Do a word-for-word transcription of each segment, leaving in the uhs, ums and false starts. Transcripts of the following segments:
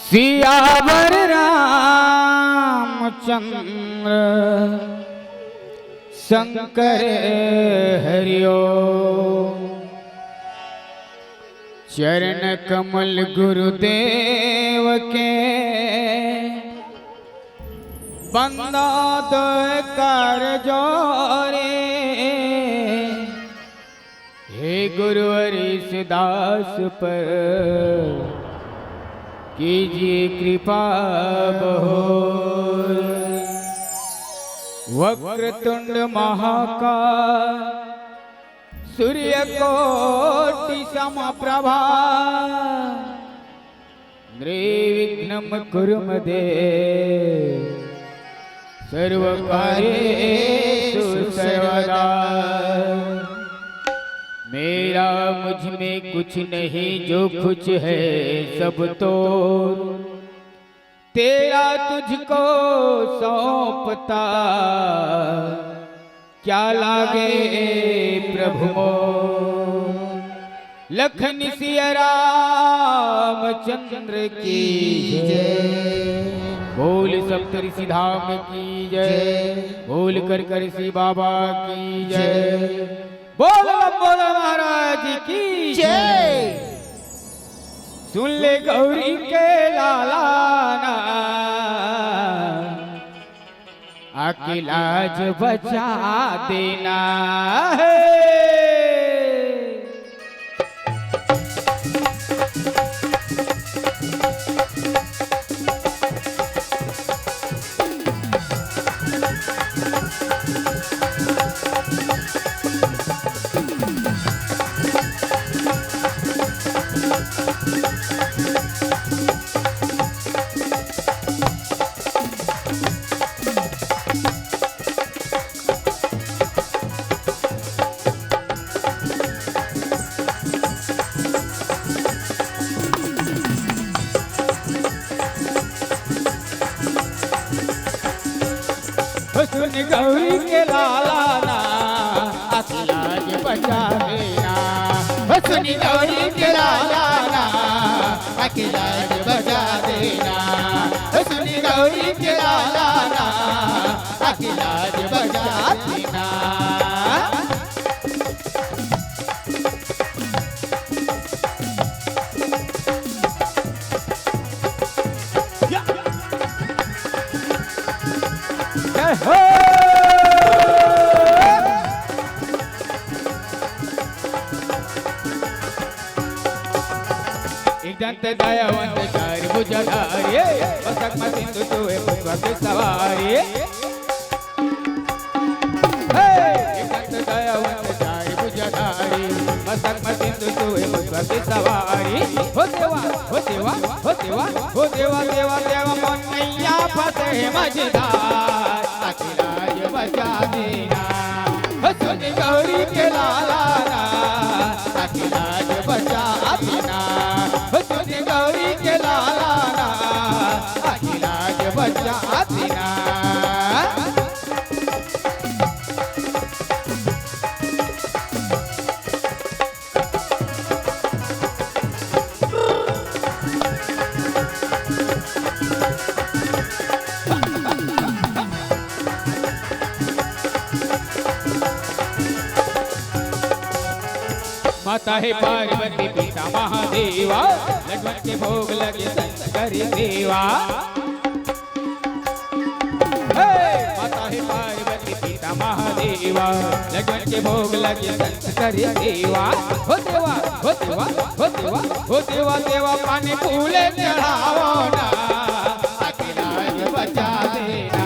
सियावर रामचंद्र शंकर हरिओ। चरण कमल गुरुदेव के बंदा दो कर जोरे। हे गुरुवर इस दास पर कीजिए कृपा बहोर। वक्रतुंड महाकाय सूर्य कोटि समप्रभा। निर्विघ्नं कुरु मे देव सर्व कार्येषु सर्वदा। मेरा मुझ में कुछ नहीं, जो कुछ है सब तो तेरा, तुझको सौंपता क्या लागे प्रभु मोर। लखन सिया रामचंद्र की जय। बोल सप्त ऋषि धाम की जय। बोल कर कर ऋषि बाबा की जय। बोल लंबोदर महाराज की जय। सुन ले गौरी के लाला ना, आके लाज बचा देना है। सुन गौरी के लाला ना, आके लाज बचा देना। सुन गौरी के लाला ना, आके लाज बचा देना। सुन गौरी के लाला ना, आके लाज बचा देना। जय हो। एक दंत दयावंत चार भुजाधारी, मस्तक में सिंदूर सोहे पुष्पक सवारी। हे! एक दंत दयावंत चार भुजाधारी, मस्तक में सिंदूर सोहे पुष्पक सवारी। हो देवा, हो देवा, हो देवा, हो देवा, देवा, देवा, मोर नैया फंसे मझधार, आके लाज बचा देना। हो सुन गौरी के लाला ना, आके लाज बचा देना। हो सुन गौरी के लाला ना, आके लाज बचा देना। माता हे पार्वती पिता महादेवा, लड्डुअन के भोग लगे शंकर देवा। हे! माता हे पार्वती पिता महादेवा, लड्डुअन के भोग लगे शंकर देवा। हो देवा, हो देवा, हो देवा, हो देवा, देवा पानी फूले चढ़ावो ना, आके लाज बचा देना।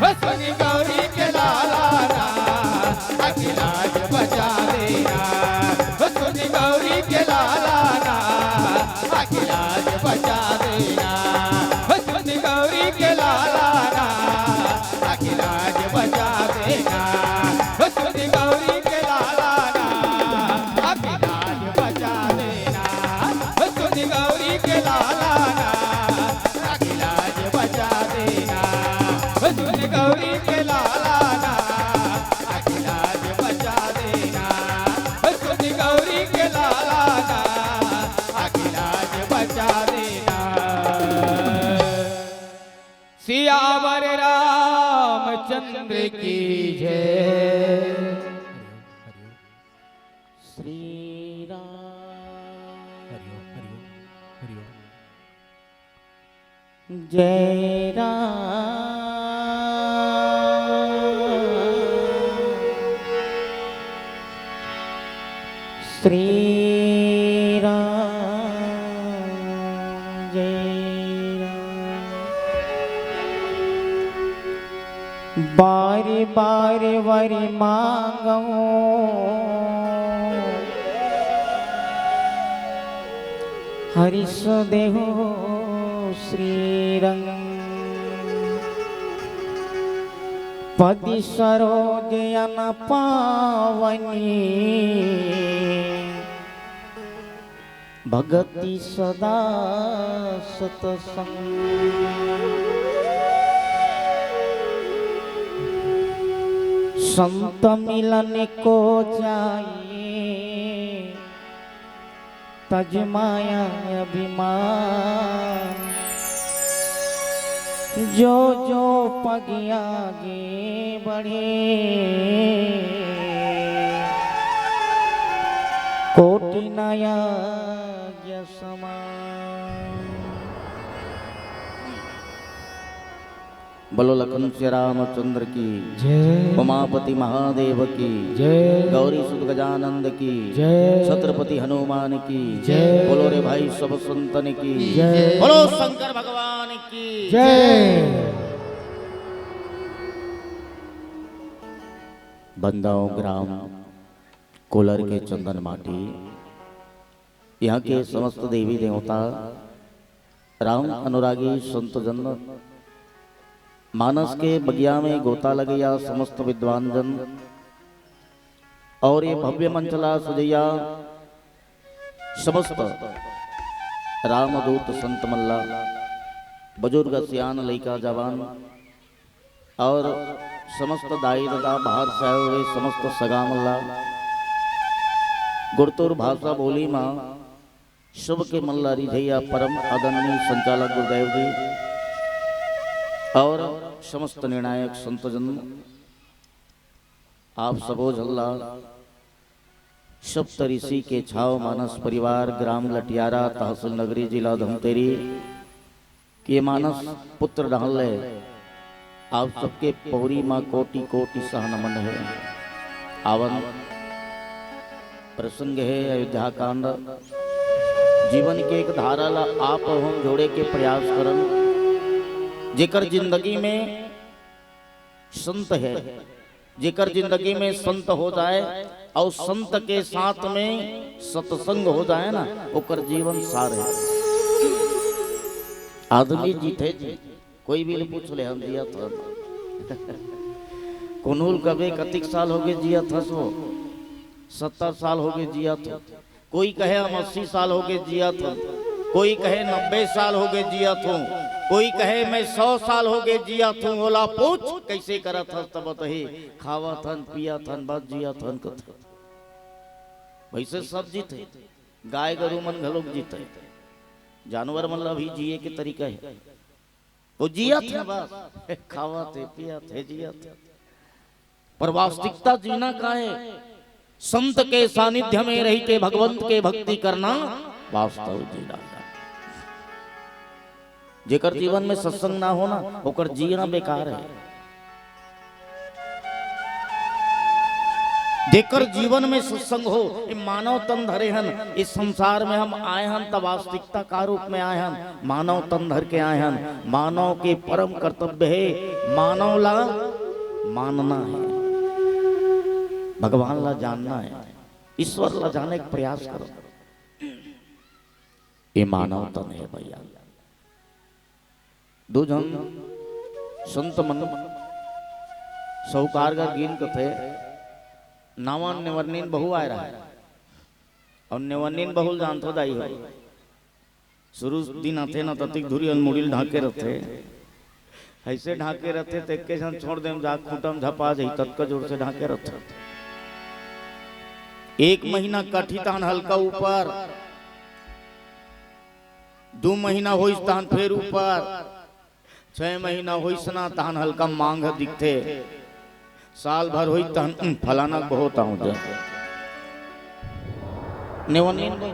हो सुन गौरी के लाला ना, आके लाज बचा देना। हो सुन गौरी के लाला ना, आके लाज बचा देना। हो सुन गौरी के लाला ना, आके लाज बचा देना। हो सुन गौरी के लाला ना, आके लाज बचा देना। हो सुन गौरी के लाला ना, सियावर रामचंद्र की जय। श्री राम। हरि ओम, हरि ओम, हरि ओम। जय राम। श्री राम, जय राम। बारी बारी वरी मांगो, हरिष देहु श्रीरंग। पदि सरोज अन पावनी, भगति सदा सतसंग। संत मिलन को जाई, तज माया अभिमान। जो जो पग आगे बढ़े, कोटि नया समान। बोलो लखन सिया रामचंद्र की, जय। उमापति महादेव की, जय। गौरी सुत गजानंद की, जय। छत्रपति हनुमान की, जय। बोलो रे भाई सब संतन की, जय। बोलो शंकर भगवान की, जय। बंदाओं ग्राम कोलर के चंदन माटी, यहाँ के समस्त देवी देवता, राम अनुरागी संतजन, मानस के बगिया में गोता लगैया समस्त विद्वान जन और ये भव्य मंचला सजैया समस्त रामदूत संत मल्ला, बुजुर्ग सियान लइका जवान और समस्त दाई ददा बाहर से आए हुए समस्त सगा मल्ला, गुरतुर भाषा बोली माँ शुभ के मल्ला रिझैया परम आदरणीय संचालक गुरुदेव जी और समस्त निर्णायक संतजन, आप सबो झल्ला सप्त ऋषि के छाव मानस परिवार ग्राम लटियारा तहसील नगरी जिला धमतेरी के मानस पुत्र डहल ले आप सबके पौरी मा कोटि कोटि सह नमन है। आवन प्रसंग है अयोध्या कांड। जीवन के एक धारा ला आप अउ हम जोड़े के प्रयास करन। जेकर जिंदगी में संत है, जेकर जिंदगी में संत हो जाए और संत के साथ में सत्संग हो जाए ना, ओकर जीवन सार है। आदमी जीथे जी, कोई भी ले पूछ ले, हम जियत हन। कोनो ल कबे कतिक साल होगे जियत हस वो? सत्तर साल होगे जियत हो। कोई कहे हम अस्सी साल होगे जियत हन, कोई कहे नब्बे साल होगे जियत हूँ, कोई कहे मैं सौ साल होगे जियत हूँ। ओला पूछ कैसे करत हस त बतही, खावत हन, पियत हन, बस जियत हन कथे। वैसे सब जीथे, गाय गरु मन घलोक जीथे, जानवर मन ला भी जिए के तरीका है। वो जियत हे बस, खावत हे, पियत हे, जियत हे। पर वास्तविकता जीना का है? संत के सानिध्य में रहिके भगवंत के भक्ति करना वास्तव जीना। जेकर जीवन में सत्संग ना हो ना, ओकर जीना बेकार है। जेकर जीवन में सत्संग हो, ये मानव तन धरे हन, इस संसार में हम आए हन, तब वास्तविकता का रूप में आए हन, मानव तन धर के आए हन। मानव के परम कर्तव्य है, मानव ला मानना है, भगवान ला जानना है, ईश्वर ला जाने के प्रयास करो। ये मानव तन है भैया। दू झन संत मन साहूकार गा गिन कथे, नावा नेवरनीन बहू आए रहा, और नेवरनीन बहू ल जानथो दाई हो, शुरू दिन आथे न ततिक धुरी अन मुड़ी ल ढांके रथे, ऐसे ढांके रथे त एके झन छोड़ देम जा खूंटा म झपा जाही, ततका जोर से ढांके रथे। एक महीना कटही तहन हल्का ऊपर, दू महीना होइस तहन फेर ऊपर, छह महीना होइस ना, तहन हल्का मांग ह दिखथे। साल भर होई, तहन, "उम, फलाना बहुत आऊं दे।" नेवन्नीन बहू,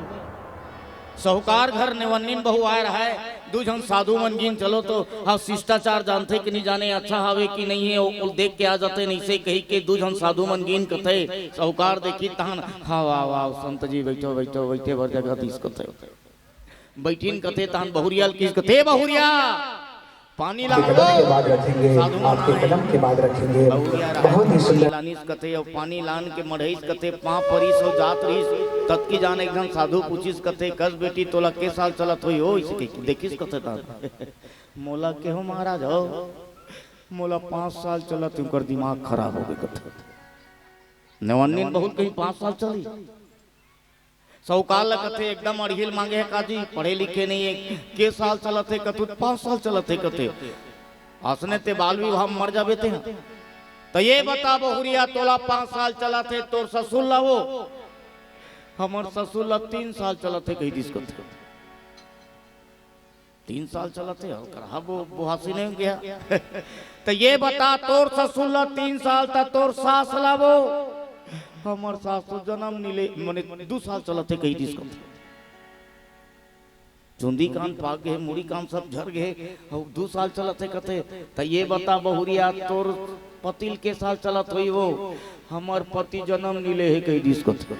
साहूकार घर नेवन्नीन बहू आए रहय, दू झन साधु मन गिन चलो तो, हाँ, शिष्टाचार जानथे कि नहीं जाने, अच्छा हावे कि नहीं हे, वो देख के आ जाते, नहीं से कही के दू झन साधु मन गिन कथे, साहूकार देखी तहन, "हाँ, वाह, वाह, संत जी, बैठो, बैठो, बैठे बर जगह दिस," कथे। बैठिन कथे, तहन बहुरिया ल किहिस कथे, "ए बहुरिया, पानी आपके लान कदम के बाद रखेंगे, साधु मन आपके आए।" कदम के बाद रखेंगे।" बहुरिया रहय, बहुत ही सुंदर। पानी लानिस कथे, अउ पानी लान के मढ़इस कथे, पाँव परिस अउ जात रहिस। ततकी जान एक झन साधु पूछिस कथे, "कस बेटी, तोला के साल चलत होही हो?" अइसे कहिके देखिस कथे, तहन, "मोला के हो महाराज हो, मोला पाँच साल चलत हे।" ओकर दिमाग खराब हो गे कथे। नेवन्नीन बहू ल कही, "पाँच साल चली?" साहूकार ल कथे, "एकदम अड़हिल मांगे हे काजी, पढ़े लिखे नहीं हे, के साल चलत हे?" कथे, "पाँच साल चलत हे," कथे। "असने ते बाल विवाह म मर जाबे ते ह। त ये बता बहुरिया, तोला पाँच साल चलत हे, तोर ससुर ल वो?" "हमर ससुर ल तीन साल चलत हे," कहि दिस कथे। "तीन साल चलत हे, हल्का रहा वो, बोहासी नहीं गया।" "त ये बता, तोर ससुर ल तीन साल, त तोर सास ल वो?" "हमर सास तो जनम नइ ले, मने दू साल चलत हे," कहि दिस कथे। चुंदी कान पाक गे, मुड़ी कान सब झर गे, अउ दू साल चलत हे कथे। "त ये बता बहुरिया, तोर पति ल के साल चलत होही वो?" "हमर पति जनम नइ ले हे," कहि दिस कथे।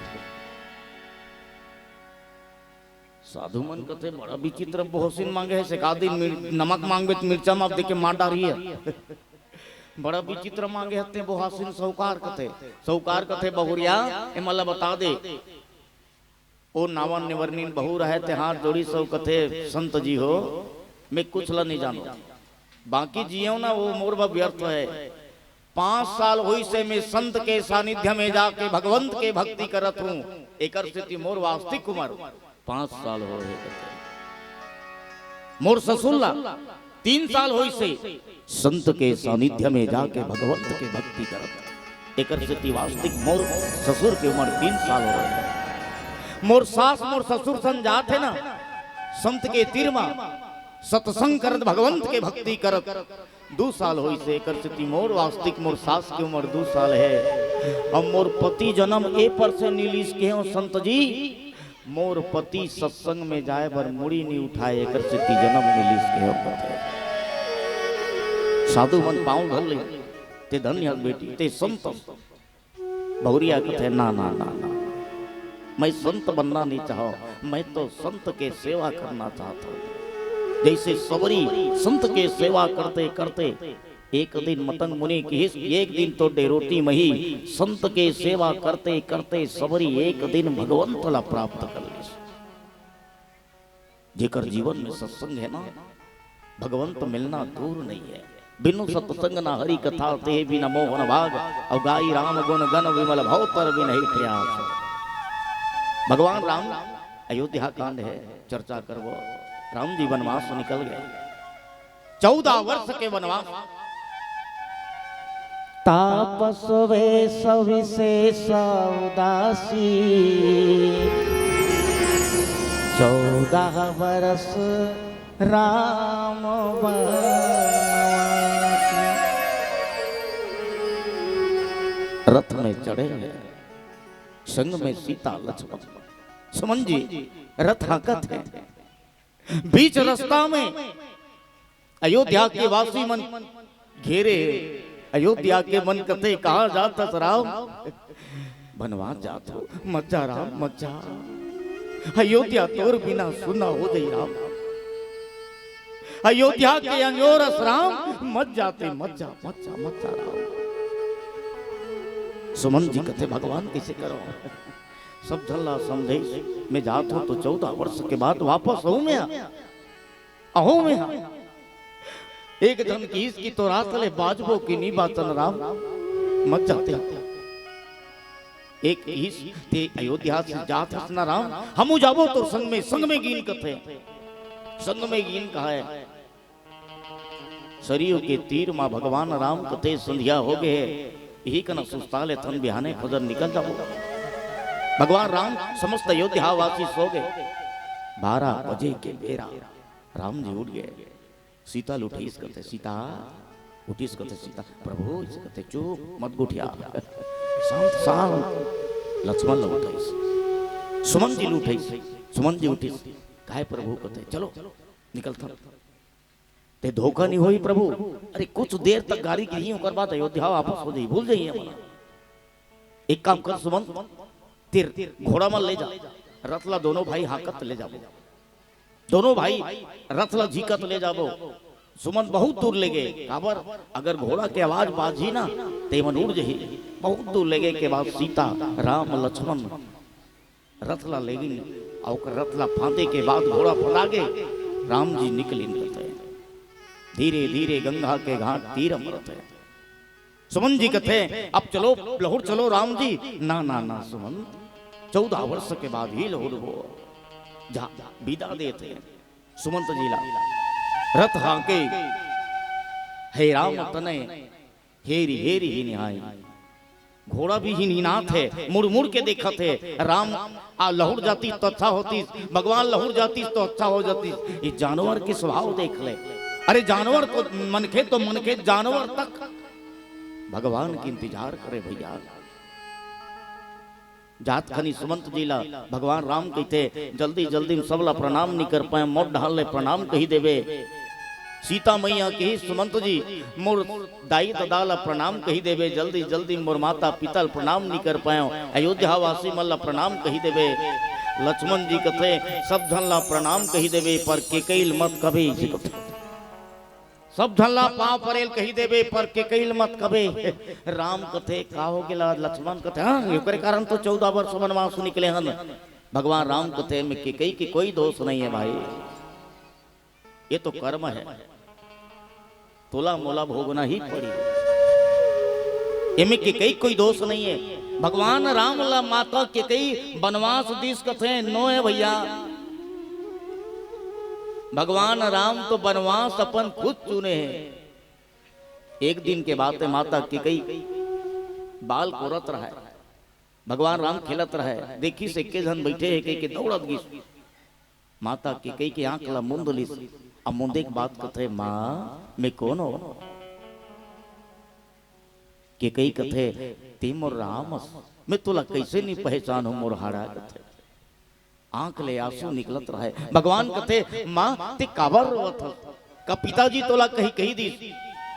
साधु मन कथे, "बड़ा विचित्र बोहसिन मांगे हे, से का दिन मिर-, नमक मांगबे त मिर्चा माप देके मार डारही हे।" "बड़ा विचित्र मांगे हे ते बोहसिन," साहूकार कथे। साहूकार कथे, "बहुरिया, एमन ल बता दे।" ओ नावन नेवन्नीन बहू रहय, ते हाथ जोड़िस अउ कथे, "संत जी हो, मैं कुछ ल नहीं जानों। बाकी जियेंव ना, वो मोर बर व्यर्थ हे। पाँच साल होइस हे, मैं संत के सानिध्य में जाके भगवंत के भक्ति करत हूँ, एकर सेती मोर वास्तविक उमर पाँच साल होहे।" मोर ससुर ला तीन साल होइस हे, संत के सानिध्य में जाके भगवंत के भक्ति करत, एकर सेती वास्तविक मोर ससुर के उमर तीन साल होहे। मोर सास मोर ससुर संग जात हे ना, संत के तीर मा सत्संग करत, भगवंत के भक्ति करत, दू साल होइस हे, एकर सेती मोर वास्तविक मोर सास के उमर दू साल हे। अब मोर पति जनम ए पर से नइ लिस केहेंव संत जी, मोर पति सत्संग में जाए बर मुड़ी नइ उठाए, एकर सेती जनम नइ लिस केहेंव कथे। साधु मन पाँव धर ले, "ते धन्य हस बेटी, ते संत हस।" बहुरिया कथे, "ना, ना, ना, ना, मैं संत बनना नहीं चाहूँ, मैं तो संत के सेवा करना चाहता हूँ।" जैसे सबरी संत के सेवा करते करते एक दिन मतंग मुनि किहिस, एक दिन तो डेरोटी मही संत के सेवा करते करते सबरी एक दिन भगवंत ला प्राप्त कर लिस। जेकर जीवन में सत्संग हे ना, भगवंत मिलना दूर नहीं हे। बिनु सत्संग ना हरि कथा, ते बिना मोहन भाग, अउ गाई राम गुण गण विमल भव तर बिनहि प्रयास। भगवान राम, अयोध्या कांड हे, चर्चा करबो। राम जी वनवास निकल गे, चौदह वर्ष के वनवास। तापस वेश विशेष उदासी, चौदह वर्ष राम वनवासी। रथ में चढ़े हे, संग में सीता लक्ष्मण। सुमन जी रथ हाँकत हे, बीच रस्ता में अयोध्या के वासी मन घेरे हे। अयोध्या के मन कथे, "कहाँ जात हस राम?" "बनवास जात हों।" "मत जा राम, मत जा। अयोध्या तोर बिना सुन्ना हो जाही राम। अयोध्या के अंजोर अस राम, मत जा ते, मत जा, मत जा, मत जा राम।" सुमन जी कथे, "भगवान कइसे करँव?" सब झन ला समझाइस, "मैं जात हों तो चौदह वर्ष के बाद वापस आहूँ मैं हा, आहूँ मैं हा। एक झन किहिस कि तोर हाथ ले बाँचबो कि नइ बाँचन राम, मत जा ते।" एक किहिस, "ते अयोध्या से जात हस ना राम, हमू जाबो तोर संग में।" संग में गिन कथे, संग में गिन कहय। सरयू के तीर मा भगवान राम कथे, "संझिया हो गे हे, इही कना सुस्ता लेथन, बिहाने फजर निकल जाबो।" भगवान राम, समस्त अयोध्या वासी सो गे। बारह बजे के बेरा राम जी उठ गे। सीता ल उठइस कथे, "सीता।" उठिस कथे सीता, "प्रभु," अइसे कथे, "चुप, मत गोठिया, शांत, शांत।" लक्ष्मण ल उठइस, सुमन जी ल उठइस, सुमन जी उठिस, "काय प्रभु?" कथे, "चलो, निकलथन।" "ते धोखा नइ होही प्रभु?" "अरे, कुछ देर तक गारी गिरही, ओकर बाद अयोध्या वापस हो जाही, भूल जाही हमन ला। एक काम कर सुमन, ते घोड़ा मन ले जा, रथ ला दोनों भाई हाँकत ले जाबो, दोनों भाई रथ ला झिकत ले जाबो।" सुमन बहुत दूर ले गे, काबर, अगर घोड़ा के आवाज बाजही ना, ते मन उड़ जही। बहुत दूर ले गे के बाद सीता, राम, लक्ष्मण रथ ला लेगिन, अउ ओकर रथ ला फांदे के बाद घोड़ा फंदा गे, राम जी निकलिन कथे, धीरे धीरे गंगा के घाट तीर अमरत हे। सुमन जी कथे, "अब चलो, लहुर चलो राम जी।" "ना, ना, ना सुमन, चौदह वर्ष के बाद ही लहुर हो।" जा, विदा देथे सुमंत जी ला। रथ हाँके, हे राम तनय हेरी हेरी ही निहाय। घोड़ा भी ही निनात हे, मुड़ मुड़ के देखत हे। राम आ लहुर जातिस तो अच्छा होतिस, भगवान लहुर जातिस तो अच्छा हो जातिस। ये जानवर के स्वभाव देख ले। अरे जानवर तो मनखे, तो मनखे, जानवर तक भगवान के इंतजार करे भैया। जात खनी सुमंत जी ला भगवान राम कहिथे, "जल्दी जल्दी में सबला प्रणाम नइ कर पाए, मोर डहर ले प्रणाम कहि देबे।" सीता मैया कहिस, "सुमंत जी, मोर दाई ददा ला प्रणाम कहि देबे, जल्दी जल्दी मोर माता पिता ला प्रणाम नइ कर पाएंव, अयोध्या वासी मन ला प्रणाम कहि देबे।" लक्ष्मण जी कथे, "सब झन ला प्रणाम कहि देबे, पर केकई ल मत कबे।" सब झन ला पाँव परे ल कहि देबे, पर केकई ल मत कबे। राम कथे, "का हो गेला?" लक्ष्मण कथे, "हाँ, एकरे कारण तो चौदह वर्ष वनवास निकले हन।" भगवान राम कथे, "में केकई के कोई दोष नहीं है भाई, ये तो कर्म है, तोला मोला भोगना ही पड़ी, एमे केकई कोई दोष नहीं है।" भगवान राम ला माता केकई बनवास दिस कथे, नो है भैया, भगवान राम तो बनवास अपन खुद चुने हे। एक दिन के बात हे, माता केकई बाल कोरत रहय, भगवान राम खेलत रहय, देखिस एके झन बइठे हे कहिके दउड़त गिस। माता केकई के आंख ला मूंद लिस, अउ मूंदे के बाद कथे, "माँ, में कोन हो?" केकई कथे, "ते मोर राम अस, में तोला कइसे नइ पहचानहूं मोर हाड़ा?" कथे। आंख ले आंसू निकलत रहय। भगवान कथे, "माँ, ते काबर रोवत हस? का पिताजी तोला कहि, कहि दिस?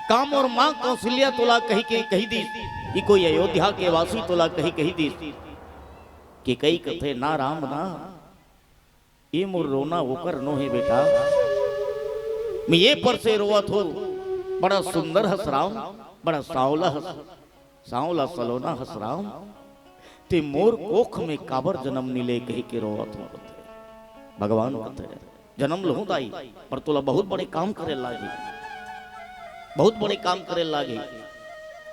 का मोर माँ कौशल्या तोला कहि के, कहि दिस? ये कोई अयोध्या के वासी तोला कहि, कहि दिस?" केकई कथे, "ना राम, ना, ये मोर रोना ओकर नो हे बेटा। में ये पर से रोवत हूँ, बड़ा सुंदर हस राम, बड़ा सांवला हस।" सांवला सलोना हस राम, ते मोर कोख में काबर जनम नइ ले कहिके रोवत हूँ कथे। भगवान कथे, "जनम लहूँ दाई, पर तोला बहुत बड़े काम करे लागही, बहुत बड़े काम करे लागही।"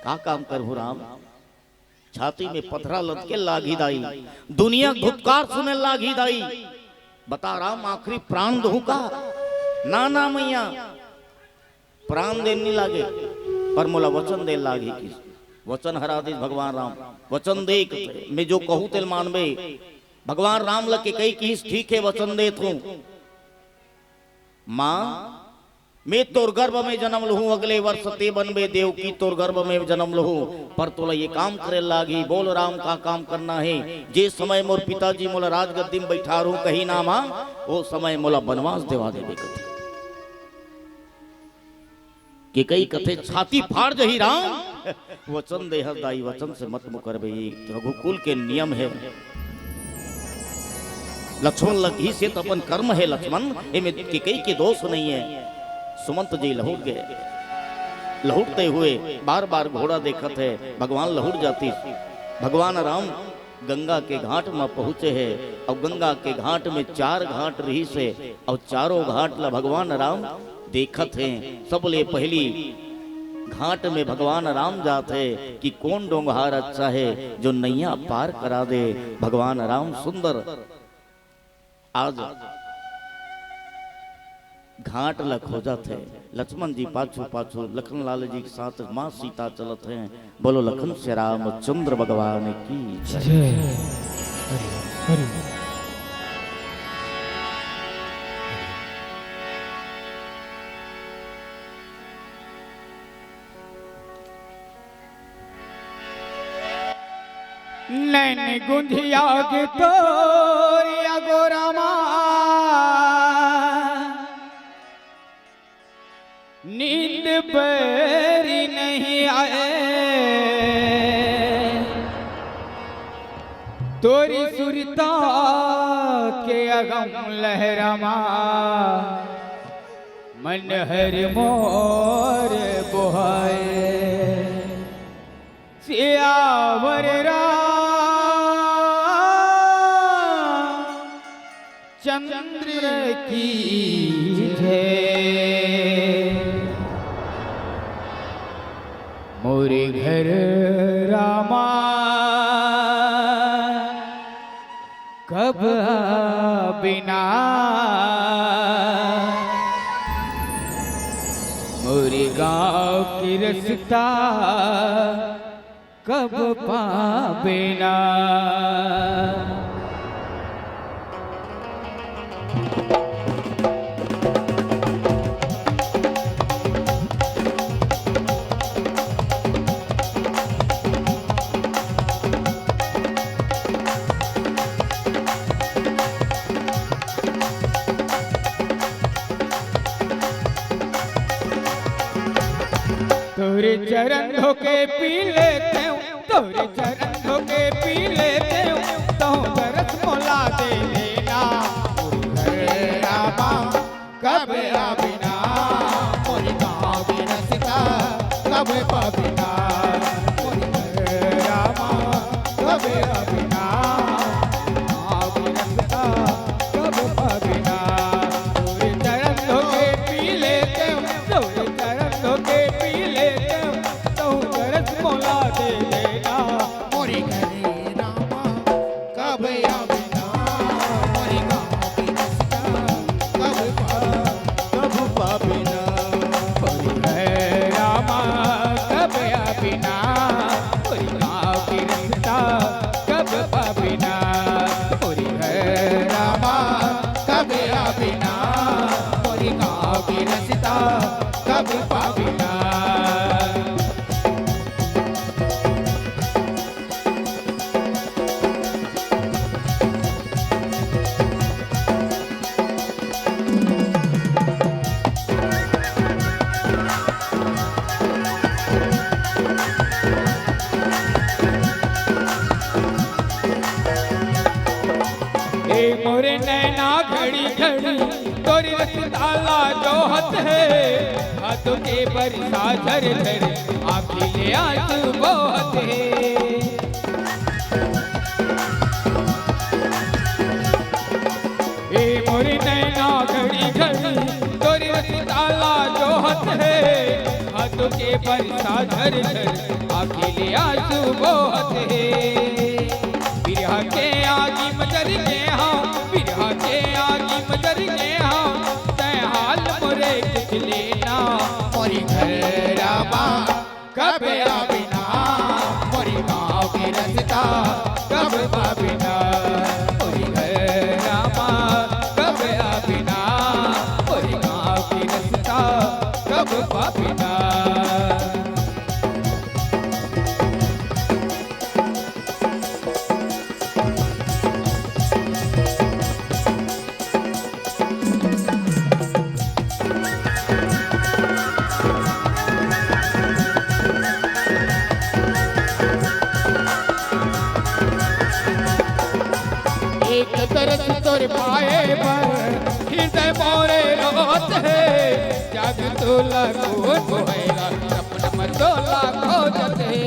"का काम करहूँ राम?" "छाती में पथरा लदके लागही दाई, दुनिया धुतकार सुने लागही दाई।" "बता राम, आखिरी प्राण दहूँ का?" "ना, ना मैया, प्राण देन नइ लागे, पर मोला वचन दे लागही।" किस वचन हरा दिस भगवान राम? "वचन दे, में जो कहूँ तेल मानबे।" भगवान राम ल केकई किस, "ठीक हे, वचन देत हूँ। माँ, में तोर गर्भ में जनम लहूँ, अगले वर्ष ते बनबे देवकी, तोर गर्भ में जनम लहूँ, पर तोला ये काम करे लागही। बोल राम, का काम करना हे?" "जे समय मोर पिताजी मोला राजगद्दी में बइठारहूँ कही ना माँ, ओ समय मोला बनवास देवा देबे," कथे। केकई कथे, "छाती फाड़ जही राम।" "वचन दे हस दाई, वचन से मत मुकरबे, ये रघुकुल के नियम हे।" लक्ष्मण ल कहिस, "ये तो अपन कर्म हे लक्ष्मण, एमे केकई के दोष नहीं है।" सुमंत जी लहुट गए। लहुटते हुए बार बार घोड़ा देखत हे, भगवान लहुट जातिस। भगवान राम गंगा के घाट म पहुँचे हे, अउ गंगा के घाट में चार घाट रहिस हे, अउ चारों घाट ला भगवान राम देखत हे। सबले पहली घाट में भगवान राम जात हे कि कोन डोंगहार अच्छा हे, जो नैया पार करा दे। भगवान राम सुंदर आज घाट ल खोजत हे। लक्ष्मण जी पाछू पाछू लखन लाल जी के साथ माँ सीता चलत हे। बोलो लखन श्री रामचंद्र भगवान की जय। जय। हरि, हरि। नैन गुंधिया के तोर अगोरा मा, नींद बैरी नहीं आए। तोरी सुरता के अगम लहरा मा, मन हर मोर बोहाए। सियावर रामचंद्र की जय। मोरे घर रामा कब आबे ना, मोरे गाँव के रस्ता कब पाबे ना। तोरे चरण धोके पी लेतेंव, तोरे चरण धोके पी लेतेंव, तहूँ दरस मोला दे देना। मोरे घर रामा कब आबे ना, मोरे गाँव के रस्ता कब पाबे ना। मोरे घर रामा कब आबे ना, गाँव के रस्ता कब पाबे ना। तोरे चरण धोके पी लेतेंव, तोरे चरण धोके पी लेतेंव, तहूँ दरस मोला दे देना। मोरे घर रामा कब आबे ना, मोरे गाँव के रस्ता कब पा-, कब पाबे ना। मोरे घर रामा कब आबे ना, मोरे गाँव के रस्ता कब पाबे ना। मोरे घर रामा कब आबे ना, मोरे गाँव के रस्ता कब पाबे ना। ए मोरे नैना घड़ी घड़ी तोरी रस्ता ला जोहत हे, भादो के बरसा झर झर आँखी ले आंसू बोहत हे। ए मोरी नैना घड़ी घड़ी तोरी रस्ता ला जोहत हे, भादो के बरसा झर झर आँखी ले आंसू बोहत हे। बिरहा के आगी म जर गे हंव, बिरहा के आगी म जर गे हंव, तैं हाल मोरे कुछ लेना। मोरी घर रामा कब आबे ना, मोरी गाँव के रस्ता कब पाबे ना। मोरी घर रामा कब आबे ना, मोरी गाँव के रस्ता कब पाबे ना। एक तरस तोर पाए बर हृदय मोरे रोवत हे, जाग तोला कोन बोहैला, सपना म तोला खोजत हे।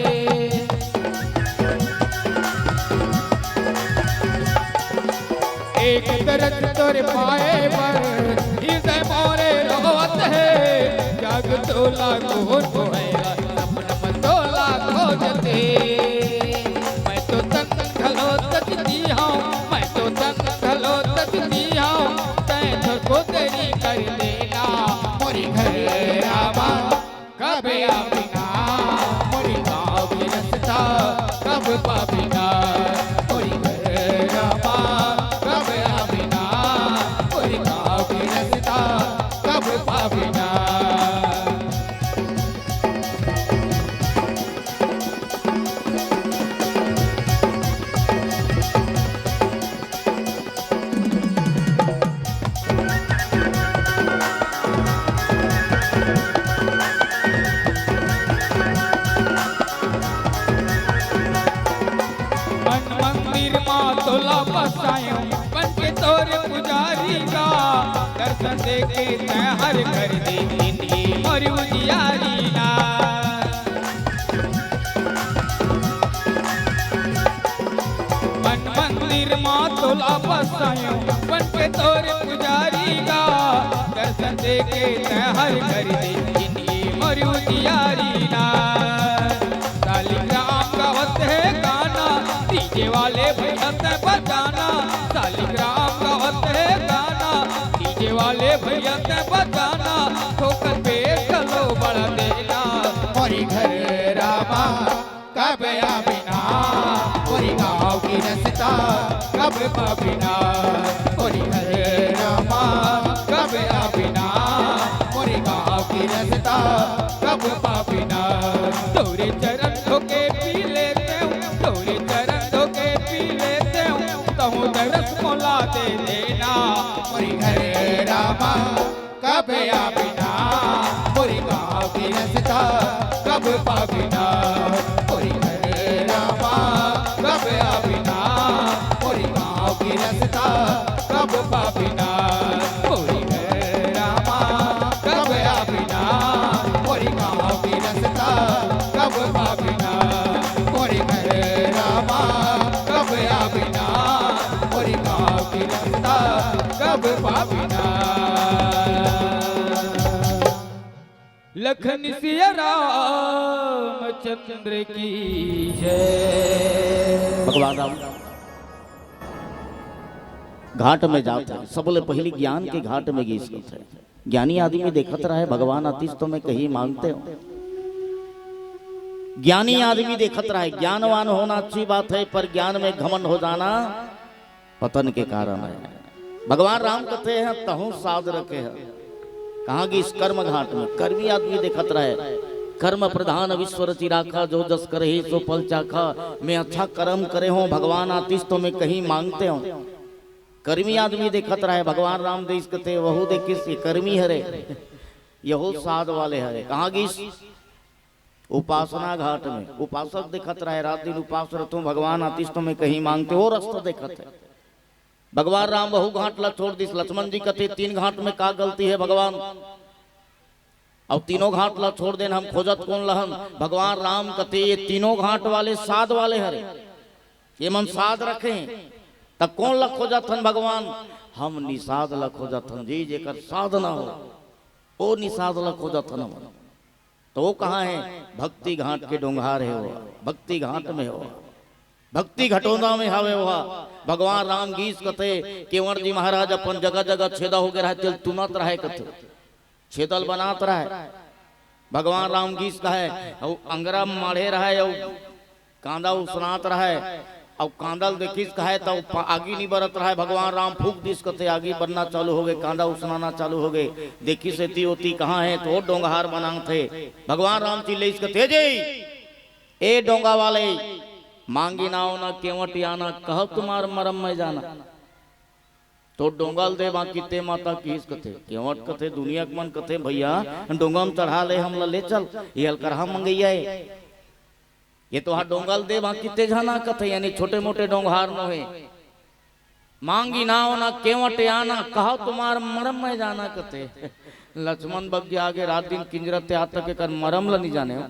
एक तरस तोर पाए बर हृदय मोरे रोवत हे, जाग तोला कोन बोहैला, सपना म तोला खोजत हे। मैं तो तन घलो तजती हंव, मैं तो तन घलो तजती हंव, तैं थोरको देरी कर देना। मोरी घर रामा कब आबे ना, मोरी गाँव के रस्ता कब पाबे ना। मोरी घर रामा कब आबे ना, मोरी गाँव के रस्ता कब पाबे ना। देखे तैं हर कर दे जिंदगी मोर उजियारी ना। मन मंदिर मा तोला बसायो, बन के तोर पुजारी गा। दर्शन देखे तैं हर कर दे जिंदगी मोर उजियारी ना। सालिग्राम गावत हे गाना, डीजे वाले भैया तैं बजाना। सालिग्राम गावत हे गाना, डीजे वाले भैया तैं बजाना। ठोकर पे चलो बड़ा देना। मोरी घर रामा कब आबे ना, मोरी गाँव की रस्ता कब पाबे ना। मोरी घर रामा कब आबे ना, मोरी गाँव की रस्ता कब पाबे ना। तोरे चरण धोके पी लेते हूँ, तोरे चरण धोके पी लेते हूँ, तहूँ दरस मोला दे देना। मोरी घर रामा कब आबे ना, मोरी गाँव की रस्ता कब पाबे ना। मोरी घर रामा कब आबे ना, मोरी गाँव की रस्ता कब पाबे ना। मोरी घर रामा कब आबे ना, मोरी गाँव की रस्ता कब पाबे ना। मोरी घर रामा कब आबे ना, मोरी गाँव की रस्ता कब पाबे ना। लखन सिया रामचंद्र की जय। भगवान राम घाट में जात हे, सबले पहिली ज्ञान के घाट में गीस करत हे। ज्ञानी आदमी देखत रहय, भगवान आतिस तो मैं कहीं मांगते हूँ। ज्ञानी आदमी देखत रहय, ज्ञानवान होना अच्छी बात है, पर ज्ञान में घमंड हो जाना पतन के कारण है। भगवान राम कथे हैं, तहूँ साध रखे हैं। कहाँ गीस? कर्म घाट में। कर्मी आदमी देखत रहय, कर्म प्रधान विश्व रचि राखा, जो जस करही सो फल चाखा। मैं अच्छा कर्म करे हूँ, भगवान आतिस तो मैं कहीं मांगते हूँ। कर्मी आदमी देखत रहय, भगवान राम देइस कथे, वहू देखिस, ये कर्मी हरे, यहू साध वाले हरे। कहाँ गीस? उपासना घाट में। उपासक देखत रहय, रात दिन उपास रहत हूँ, भगवान आतिस तो मैं कहीं मांगते, वो रस्ता देखत हे। भगवान राम वहू घाट ला छोड़ दिस। लक्ष्मण जी कथे, तीन घाट में का गलती है भगवान? अब तीनों घाट ला छोड़ देन, हम खोजत कोन लहन? भगवान राम कथे, ये तीनों घाट वाले साध वाले हरे, ये मन साध रखे हैं, त कोन ला खोजत हन भगवान? हम निषाद ला खोजत हन जी, जेकर साधना हो, ओ निषाद ला खोजत हन हम। तो वो कहाँ है? भक्ति घाट के डोंगहार हे वो, भक्ति घाट में हो, भक्ति घटोंदा में हवे वो। भगवान राम गीस कथे, केवट जी महाराज अपन जगह जगह छेदा हो गे रहय, तेल तुनत रहय कथे, छेदल बनात रहय। भगवान राम गीस कहय, अउ अंगरा माढ़े रहय, अउ कांदा उसनात रहय, अउ कांदा ल देखिस कहय, त प-, आगी नी बरत रहय। भगवान राम फूंक दिस कथे, आगी बरना चालू हो गे, कांदा उसनाना चालू हो गे। देखिस एती ओती कहाँ हे, तो डोंगहार बनात हे। भगवान राम चिल्लइस कथे, "जी, ए डोंगा वाले, मांगी नाव ना केवट आना, कहो तुम्हार मरम मैं जाना।" तो डोंगा ल दे बाकी ते माता किहिस कथे। केवट कथे, दुनिया के मन कथे, "भैया, डोंगा म चढ़ा ले, हमला ले चल, ये अलकरहा मंगइया हे।" ये तो हा डोंगा ल दे बाकी ते जाना कथे, यानी छोटे मोटे डोंगहार नो हे। "मांगी नाव ना केवट आना, कहो तुम्हार मरम मैं जाना" कथे। लक्ष्मण बग्गे आगे, रात दिन किंजरत हे, आज तक एकर मरम ल नी जाने हो।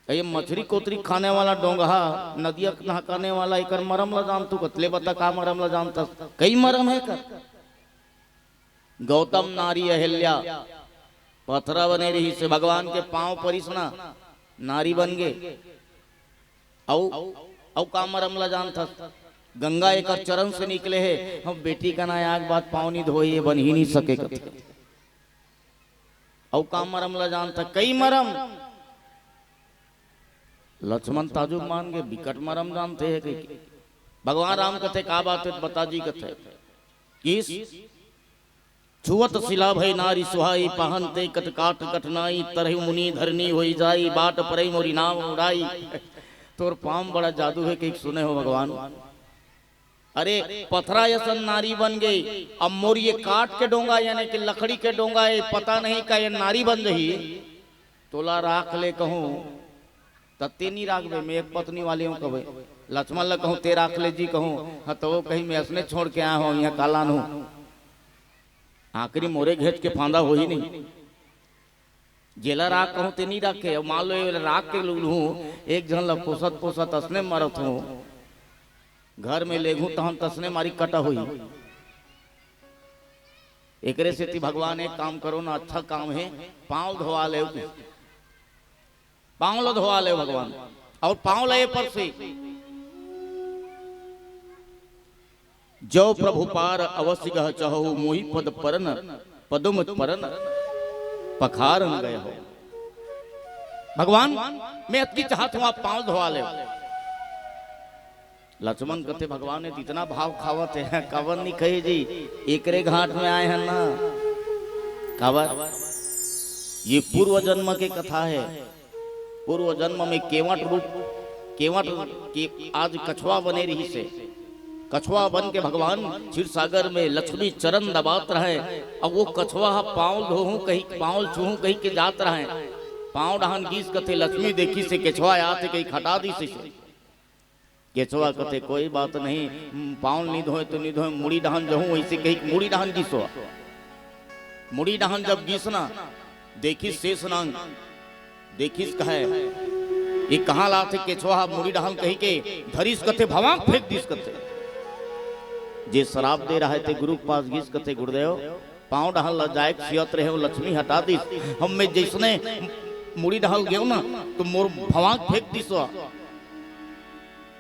ये मछरी कोतरी खाने वाला डोंगहा, नदिया के नहकाने वाला, एकर मरम ला जानथू कथे? ले बता, का मरम ला जानथस? कई मरम हे एकर। गौतम नारी अहिल्या, पथरा बने रहिस हे, भगवान के पांव परिस ना, नारी बन गे। अउ, अउ का मरम ला जानथस? गंगा एकर चरण से निकले हे, हम बेटी कना आय के बाद पांव नी धोय, ये बन ही नी सके कथे। अउ का मरम ला जानथस? कई मरम। लक्ष्मण ताजुब मान गे, बिकट मरम जानथे हे कहिके। भगवान राम कथे, "का बात हे, बता जी" कथे। किस? "छुअत सिला भई नारी सुहाई, पाहन ते कट काट कठिनाई, तरहि मुनि धरनी होई जाई, बाट परई मोरी नाव उड़ाई।" तोर पांव म बड़ा जादू हे कहिके सुने हो भगवान। अरे, पथरा असन नारी बन गे, अब मोर ये काठ के डोंगा, यानी कि लकड़ी के डोंगा, ये पता नहीं का ये नारी बन जही। तोला राख ले कहूँ, त ते नी राखबे, मैं एक पत्नी वाली हूँ कहबे। लक्ष्मण ल कहूँ, "ते राख ले जी" कहूँ, हाँ, त वो कही, "मैं असने छोड़ के आय हूँ, यहाँ का लानहूँ।" आखिरी मोरे घेंच के फांदा होही नहीं। जेला राख कहूं ते नहीं राखे। अब मान लो ये राख के लूलहूं, एक झन ला पोसत पोसत असने मरत हो, घर में लेगहूं तहन तसने मारी कटा होही। एकरे सेती भगवान एक काम करो ना, अच्छा काम हे, पांव धोवा ले, पांव ला धोवा ले भगवान। और पांव ला ये पर से, "जो प्रभु पार अवसि गह चहउ, मोहि पद परन, पदुम परन पखारन गए हो।" भगवान, मैं अतकी चाहत हूं, आप पांव धोवा ले। लक्ष्मण कथे, "भगवान, ये इतना भाव खावत हे, काबर नहीं कहे जी, एकरे घाट में आए हन ना।" काबर? ये पूर्व जन्म के कथा हे। पूर्व जन्म में केवट रूप, केवट के आज कछवा बने रहिसे। कछवा बन के भगवान क्षीर सागर में लक्ष्मी चरण दबात रहे। अब वो कछवा ह पांव धोहूं कही, पांव छूहूं कही के जात रहे। पांव डहान गीस कथे, लक्ष्मी देखिसे केछवा आत हे कही हटा दीस। केछवा कथे, "कोई बात नहीं, पांव नहीं धोए तो नहीं धोए, मुड़ी डहान जहूं," वैसे कही मुड़ी डहान गीस। मुड़ी डहान जब गीस ना, देखिस शेष नांग, देखिस कहे, "ये कहां लात हे केछवा ह मुड़ी डहान?" कही के धरिस कथे, भवांग फेंक दीस कथे। जे श्राप दे रहे ते गुरु के पास गीस कथे, "गुरुदेव, पांव डहान ला जाए के सियत रहे हो, लक्ष्मी हटा दीस, हम में जैसने मुड़ी डहान गेव ना, तो मोर भवांग फेंक दीस।"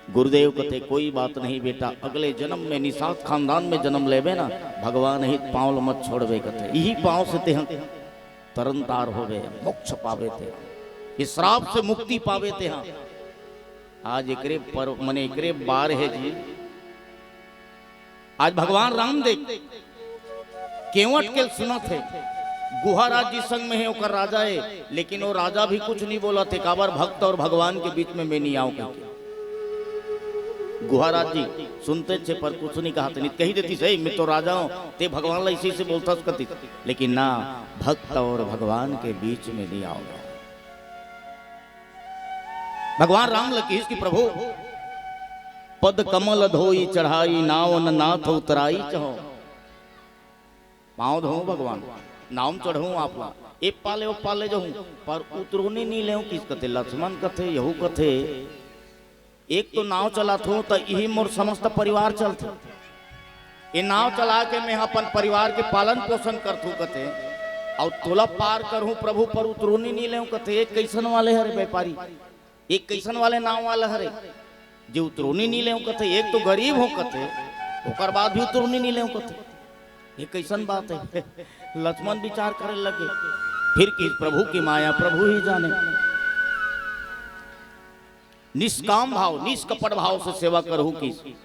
गुरुदेव कथे, "कोई बात नहीं बेटा, अगले जन्म में निषाद खानदान में जन्म लेबे ना, भगवान ही पांव ल मत छोड़बे," कथे, "यही पांव से तेह तरन तार होबे, मोक्ष पाबे तेह, ये श्राप से मुक्ति पाबे तेह।" आज एकरे पर, मने एकरे बार हे जी, आज भगवान राम देख केवट के सुनत हे, गुहाराज जी संग में हे, ओकर राजा हे, लेकिन वो राजा भी कुछ नहीं बोलत हे, काबर भक्त और भगवान के बीच में मैं नहीं आऊं कहिके। गुहाराज जी सुनते थे पर कुछ नहीं कहते, नहीं कही देती सही, "मैं तो राजा हूं, ते भगवान ला इसी से बोलता सकती," लेकिन ना, भक्त और भगवान के बीच में नहीं आओगे। भगवान राम ल किहिस कि प्रभु, "पद कमल धोई चढ़ाई, नाव न नाथ उतराई चहो।" पांव धोऊं भगवान, नाव चढ़ूं आप ला, ए पाले ओ पाले जाऊं, पर उतरोनी नी लेऊं किस कथे, लक्ष्मण कथे, यहू कथे, एक तो नाव चलात हो त इही मोर समस्त परिवार चलथे। ये नाव चला के मैं अपन परिवार के पालन पोषण करथूं कथे, अउ तोला पार करहूं प्रभु, पर उतरोनी नी लेऊं कथे। ये कैसन वाले हरे व्यापारी, ये कैसन वाले नाव वाला हरे, जे उतरोनी नी लेऊं कथे। एक तो गरीब हो कथे, ओकर बाद भी उतरोनी नी लेऊं कथे। ये कैसन बात है? लक्ष्मण विचार करे लगे, फिर कि प्रभु की माया प्रभु ही जाने। निष्काम भाव, निष्कपट भाव से सेवा करहु की।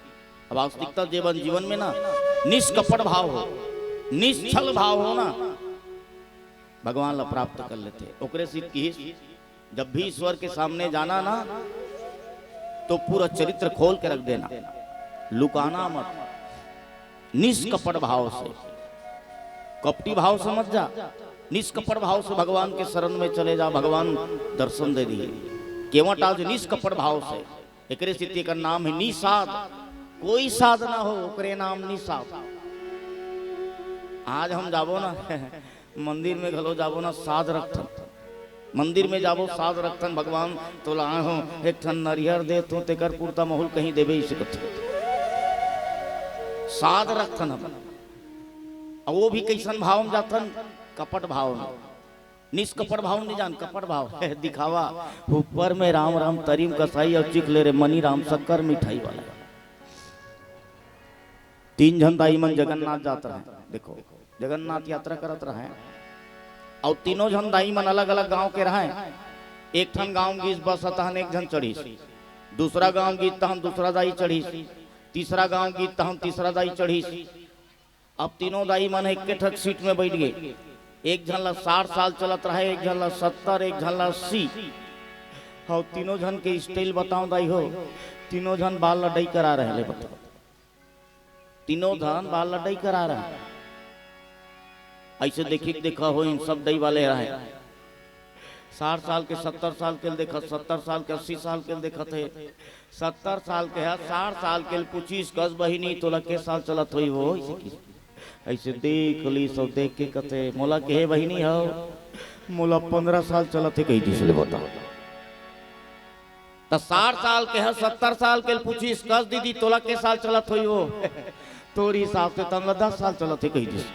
अब वास्तविकता जीवन, जीवन में ना निष्कपट भाव हो, निश्छल भाव हो ना, भगवान ला प्राप्त कर लेते। ओकरे से किहिस, जब भी ईश्वर के सामने जाना ना, तो पूरा चरित्र खोल के रख देना, लुकाना मत। निष्कपट भाव से, कपटी भाव से मत जा, निष्कपट भाव से भगवान के शरण में चले जा, भगवान दर्शन दे दिए। केवट आज निष्कपट भाव से, एकरे सेती एकर नाम है निषाद। कोई साध ना हो, ओकरे नाम निषाद। आज हम जाबो ना मंदिर में घलो जाबो ना, साध रखथन। मंदिर में जाबो, साध रखथन, "भगवान, तोला आए हो, एक ठन नरियर दे, तो तेकर पुरता महूल कहीं देबे ही सकत हो।" साध रखथन हम। अब वो भी कैसन भाव में जाथन? कपट भाव में। निष्कपट भाव नहीं जान, कपट भाव है दिखावा। ऊपर में राम राम तरीम कसाई और चिख ले रे मनी राम शक्कर मिठाई वाला। तीन झन दाई मन जगन्नाथ जात रहे, देखो, जगन्नाथ यात्रा करत रहे, अउ तीनों झन दाई मन अलग-अलग गांव के रहे। एक ठन गांव गीस बस तहन एक झन चढ़ीस, दूसरा गांव गीस तहन दूसरा दाई चढ़ीस, तीसरा गांव गीस तहन तीसरा दाई चढ़ीस। अब तीनों दाई मन एके ठक सीट में बैठ गए। एक झन ला साठ साल चलत रहे, एक झन ला सत्तर, एक झन ला अस्सी। अउ तीनों झन के स्टाइल बताओ दाई हो, तीनों झन बाल ला डई करा रहे ले बताओ। तीनों झन बाल ला डई करा रहे। ऐसे देखी देखा हो, इन सब डई वाले रहे। साठ साल के, सत्तर साल के देखत, सत्तर साल के, अस्सी साल के देखत हे, सत्तर साल के हे, साठ साल के पूछिस, "कस बहिनी, तोला के साल चलत होही वो?" ऐसे की। अइसे देख लिस अउ देख के कथे, "मोला कहे बहिनी हव, मोला पंद्रह साल चलत हे," कहि दिस ले बता। त साठ साल के ह, सत्तर साल के ल पूछिस, "कस दीदी, तोला के साल चलत होही वो?" "तोर हिसाब से त हमला दस साल चलत हे," कहि दिस।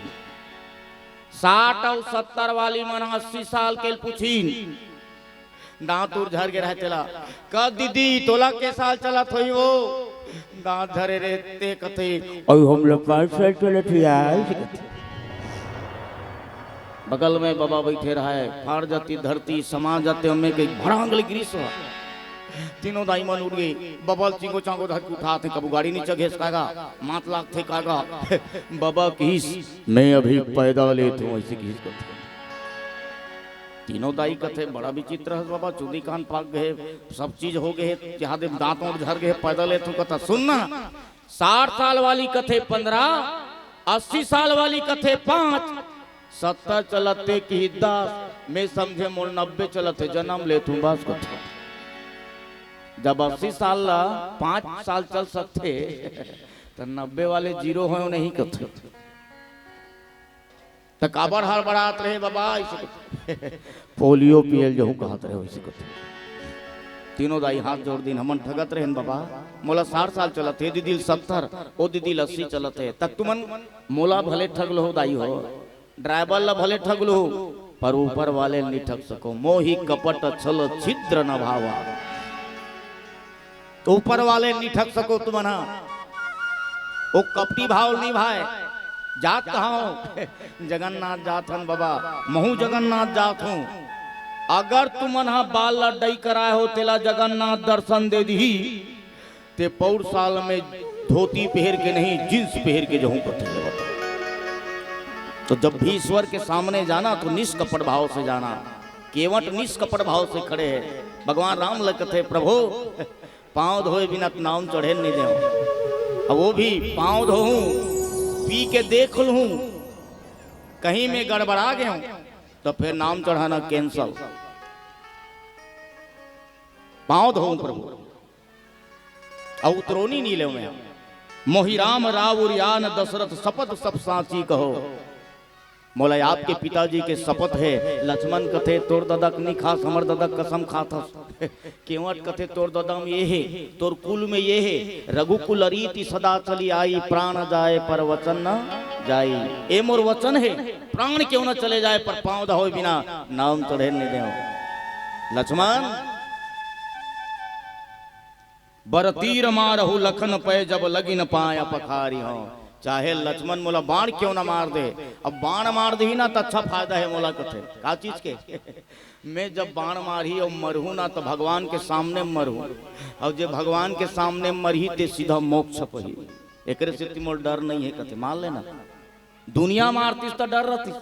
साठ अउ सत्तर वाली मन अस्सी साल के ल पूछिन, दांत उर झर गे रहे तेला, "कस दीदी, तोला के साल चलत होही वो?" दांत झरे रहे ते कथे, "अउ हमला पाँच साल चलत हे यार," कथे। बगल में बबा बइठे रहय, फाड़ जाती धरती, समा जाते ओमे के भड़ांग ले गिरिस। तीनों दाई मन उठ गे। बबा ल चिंगो चांगो धर के उठात हे, कभू गाड़ी नीचे घेस का गा, मात लागथे का गा। बबा किहिस, "मैं अभी पैदा लेत हूँ," अइसे किहिस कथे। तीनों दाई कथे, "बड़ा विचित्र हस बबा, चुंदी कान पाक गे हे, सब चीज हो गे हे, जहाँ दे दांत ओंट झर गे हे, पैदा लेत हूँ," कथा। सुन ना, साठ साल वाली कथे पंद्रह, अस्सी साल वाली कथे पाँच, सत्तर चलत हे किही दस, मैं समझे मोर नब्बे चलत हे, जनम लेत हूँ बस कथे। जब अस्सी साल ला पाँच साल चल सकथे, त नब्बे वाले जीरो होय नहीं कथे। त काबर हड़बड़ात रहे बबा, अइसे कथे। पोलियो पियल जहूँ कहत रहे, वइसे कथे। तीनों दाई हाथ जोड़ दिन, "हमन ठगत रहेन बबा, मोला साठ साल चलत हे, दीदी ल सत्तर, ओ दीदी ल अस्सी चलत हे, त तुमन मोला भले ठग लो हो दाई हो, ड्राइवर ला भले ठग लो हो, पर ऊपर वाले ल नी ठग सको, मोहि कपट छल छिद्र न भावा।" तो ऊपर वाले ल नी ठग सको तुमन हा। वो कपटी भाव ल नी भाय। जात कहाँ हो? जगन्नाथ जात हन बबा, महूँ जगन्नाथ जात हूँ। अगर तुमन हा बाल ला डई कराए हो, तेला जगन्नाथ दर्शन दे दिही, ते पौर साल में धोती पहर के नहीं, जींस पहर के जहूँ कथे। तो जब भी ईश्वर के सामने जाना तो निष्कपट भाव से जाना। केवट निष्कपट भाव से खड़े हे, भगवान राम ल कथे, "प्रभु, पाँव धोए बिना त नाम चढ़े नहीं देव। अब वो भी पाँव धोहूँ, पी के देख लूँ, कहीं मैं गड़बड़ा गए हूँ, तो फिर नाम चढ़ाना cancel। पाँव धोऊँ प्रभु, अउ उतरोनी नहीं लेव मैं।" मोहि राम राउर आन दशरथ सपथ सब साची कहो। मोला आपके पिताजी के सपथ हे। लक्ष्मण कथे, "तोर ददा के नी खास, हमर ददा के कसम खात हस।" केवट कथे, "तोर ददा म ये हे, तोर कुल में ये हे, रघुकुल रीति सदा चली आई, प्राण जाए पर वचन न जाई।" ए मोर वचन हे, प्राण क्यों न चले जाए, पर पाँव धोए बिना नाम चढ़े नहीं देव। लक्ष्मण, "बर तीर मारहु लखन पै, जब लगिन पाय पखारी हो।" चाहे लक्ष्मण मोला बाण क्यों ना मार दे, अब बाण मार देही ना त अच्छा फायदा हे मोला कथे। का चीज के? मैं जब बाण मारही अउ मरहूँ ना त भगवान के सामने मरहूँ, अउ जे भगवान के सामने मरही ते सीधा मोक्ष पही। एकरे सेती मोला डर नहीं हे कथे, मान लेना। दुनिया मारतिस त डर रहतिस,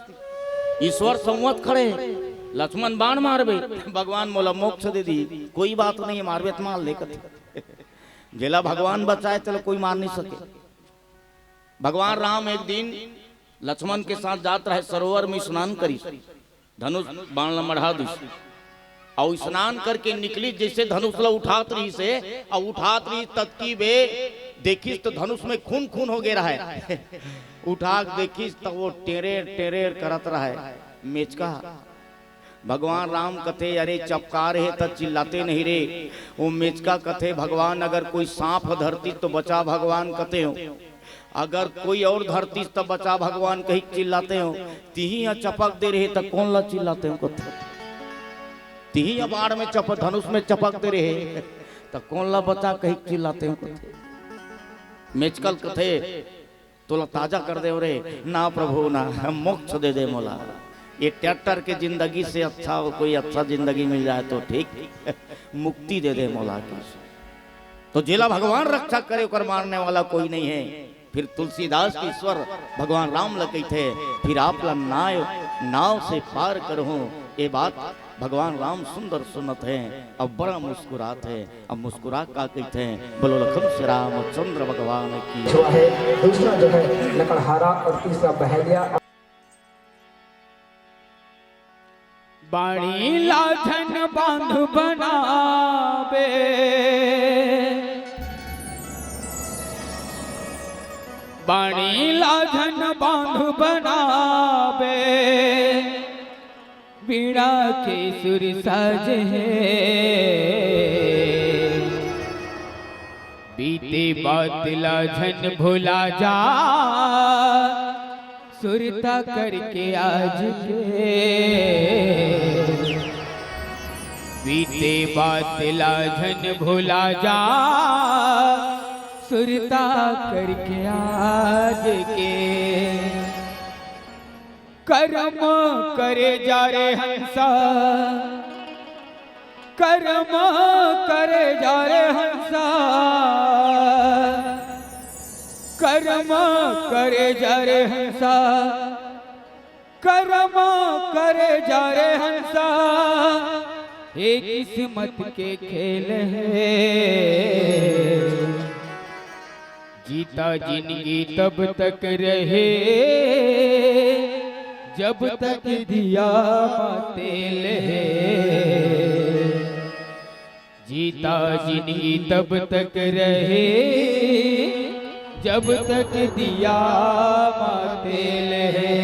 ईश्वर संवत खड़े हे। लक्ष्मण बाण मारबे, भगवान मोला मोक्ष दे दी, कोई बात नहीं हे, मारबे त मार ले कथे। जेला भगवान बचाए तेला कोई मार नहीं सके। भगवान राम एक दिन लक्ष्मण के साथ जात रहे, सरोवर में स्नान करिस, धनुष बाण ला मढ़ा दिस, अउ स्नान करके निकलिस, जइसे धनुष ला उठात रहिस हे, अउ उठात रहिस ततकी बे देखिस त धनुष में खून खून हो गे रहय। उठा के देखिस त वो टेरेर टेरेर करत रहय मेचका। भगवान राम कथे, "अरे चपकार हे त चिल्लाते नहीं रे।" वो मेचका कथे, "भगवान अगर कोई सांप धरतिस तो बचा भगवान," कथे हो। "अगर कोई अउ धरतिस त बचा भगवान," कहिके चिल्लाते हो। तिही ह चपक दे रहे त कोन ला चिल्लाते हो कथे? तिही ह बाण में चपक, धनुष में चपक दे रहे त कोन ला बचा कहिके चिल्लाते हो कथे? मेचका ल कथे, "तोला ताजा कर देव रे।" "ना प्रभु ना, मोक्ष दे दे मोला। ये ट्रैक्टर के जिंदगी से अच्छा हो, कोई अच्छा जिंदगी मिल जाए तो ठीक, मुक्ति दे दे मोला।" तो जेला भगवान रक्षा करे, ओकर मारने वाला कोई नहीं हे। फिर तुलसीदास के ईश्वर भगवान राम ल कहिथे, "फिर आप ला नाव, नाव से पार करहूँ।" ये बात भगवान राम सुंदर सुनत हे, अब बड़ा मुस्कुरात हे। अब मुस्कुरा का कहिथे, बोलो लखन श्री रामचंद्र भगवान की। छुआ है, दूसरा जो है लकड़हारा और तीसरा बहेलिया। बाणी ला झन बांध बनाबे, पानी ला झन बांध बनाबे, बीड़ा के सुर साजे हे। बीते बात ला झन भुला जा, सुरता करके आज के। बीते बात ला झन भुला जा, सुरता करके आज के। करम करे जा रे हंसा, करम करे जा रे हंसा, करम करे जा रे हंसा, करम करे जा रे हंसा। हे किस्मत के खेल हे, जीता जिंदगी तब तक रहे, जब तक दिया मा तेल हे। जीता जिंदगी तब तक रहे, जब तक दिया मा तेल हे।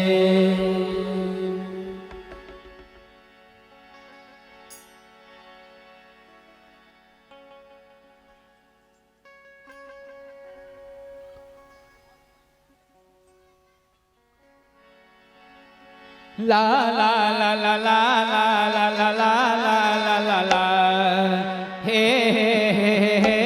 ला ला ला ला ला ला ला ला ला ला ला ला ला। हे, हे, हे।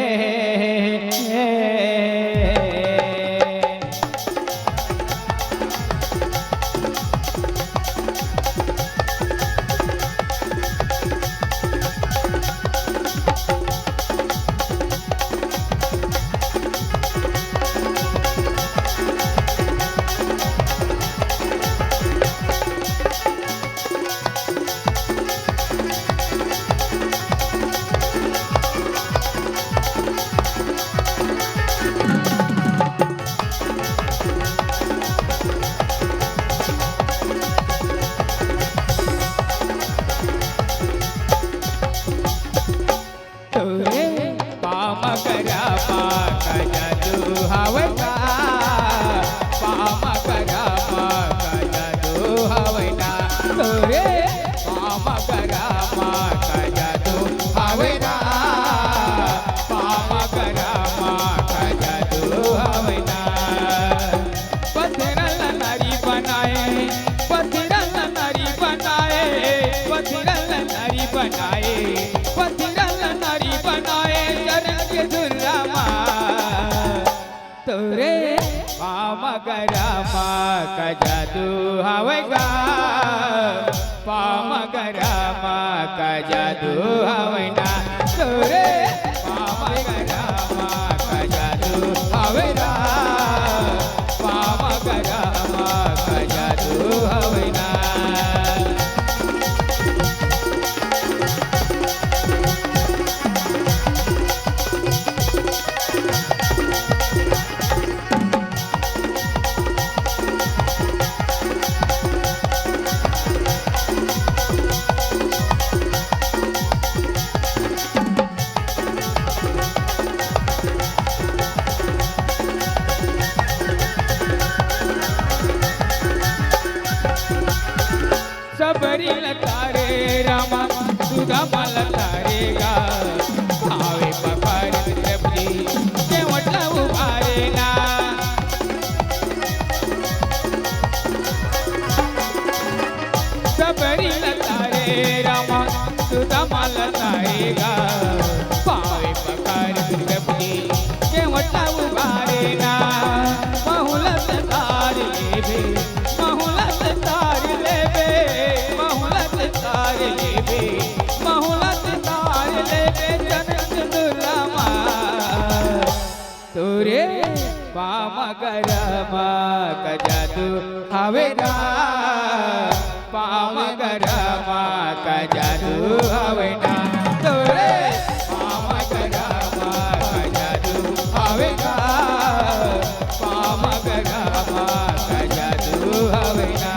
तोरे पाँव म करा मा का जादू हवय का? पाँव म करा मा का जादू हवय ना? तोरे पाँव म करा मा का जादू हवय ना? पाँव म करा मा का जादू हवय ना? पत्थर ला नारी बनाए, पत्थर ला नारी बनाए, पत्थर ला नारी बनाए, पत्थर ला नारी बनाए, चरण के धुर्रा मा। तोरे पाँव म करा मा का जादू हवय गा, पाँव म करा मा का जादू हवय ना। तोरे पाँव म करा मा का जादू हवय ना, पाँव म करा मा का जादू हवय ना। सबरी ल तारे रामा, सुदामा ल तारे गा। पावे पखारे सबरी, केवट ल उबारे ना। सबरी ल तारे रामा, सुदामा ल तारे गा। पावे पखारे सबरी, केवट ल उबारे ना। महू ल त तार लेबे, महू ल त तार लेबे, महू ल त तार लेबे, महू ल त तार लेबे, जनक दुर्रा मा। तोरे पाँव म करा मा का जादू हवे ना, पाँव म करा मा का जादू हवे ना। तोरे पाँव म करा मा का जादू हवे ना, पाँव म करा मा का जादू हवे ना।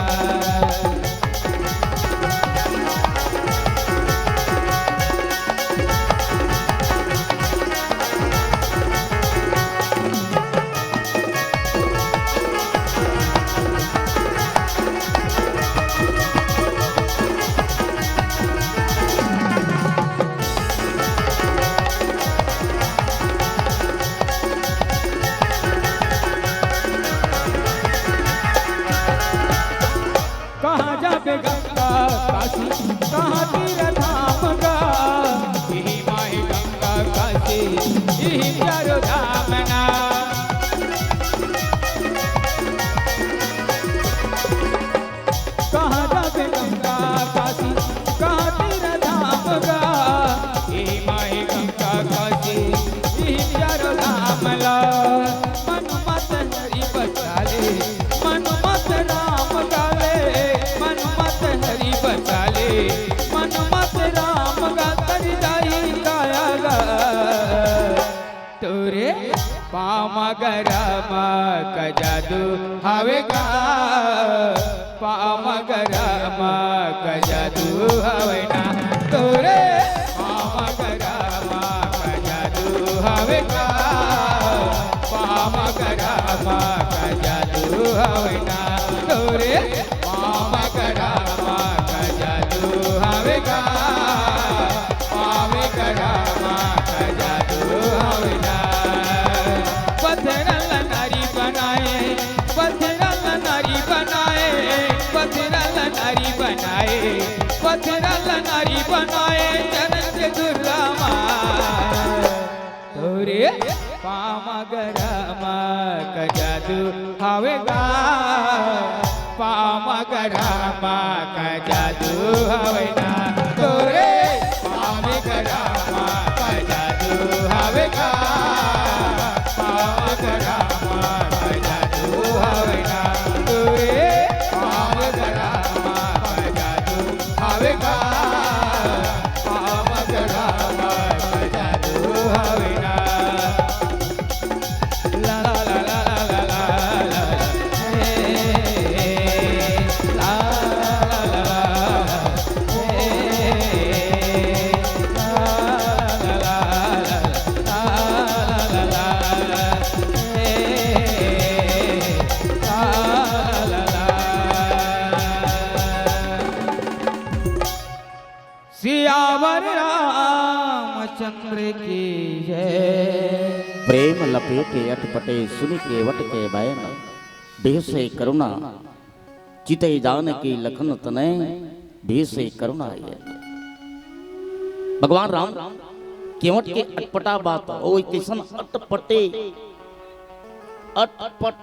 गंगा काशी कहाँ तीर धाम गा, इही माहे गंगा काशी, इही चारो धाम ना। कहाँ जाबे गंगा काशी, कहाँ तीर धाम गा, इही माहे गंगा काशी, इही चारो धाम ला। मन मत हरि बचा ले, मन मत राम गा ले, मन मत हरि बचा ले, मन मत राम गा, तर जाही काया गा। तोरे पाँव म गरमा का जादू हवे गा, पाँव म गरमा का जादू हवे ना। तोरे पाँव म गरमा का जादू हवे गा, पाँव म गरमा का जादू हवे ना। तोरे पाँव म गरमा का जादू हवे गा, पाँव म गरमा का जादू हवे ना। पत्थर ला नारी बनाए, पत्थर ला नारी बनाए, पत्थर ला नारी बनाए, पत्थर ला नारी बनाए, चरण के धुर्रा मा। तोरे पाँव म गरमा का जादू हवे गा, पाँव म गरमा का जादू हवे ना। तोरे पाँव म गरमा का जादू हवे गा, पाँव म गरमा का जादू हवे ना। तोरे पाँव म गरमा का जादू हवे गा, पाँव म गरमा का जादू हवे ना। सियावर रामचंद्र की जय। प्रेम लपेटे अटपटे सुनि केवट के बैन, बिहसे करुणा चितै जानकी लखन तनय, बिहसे करुणा ये। भगवान राम केवट के अटपटा बात, ओ कइसन अटपटे, अटपट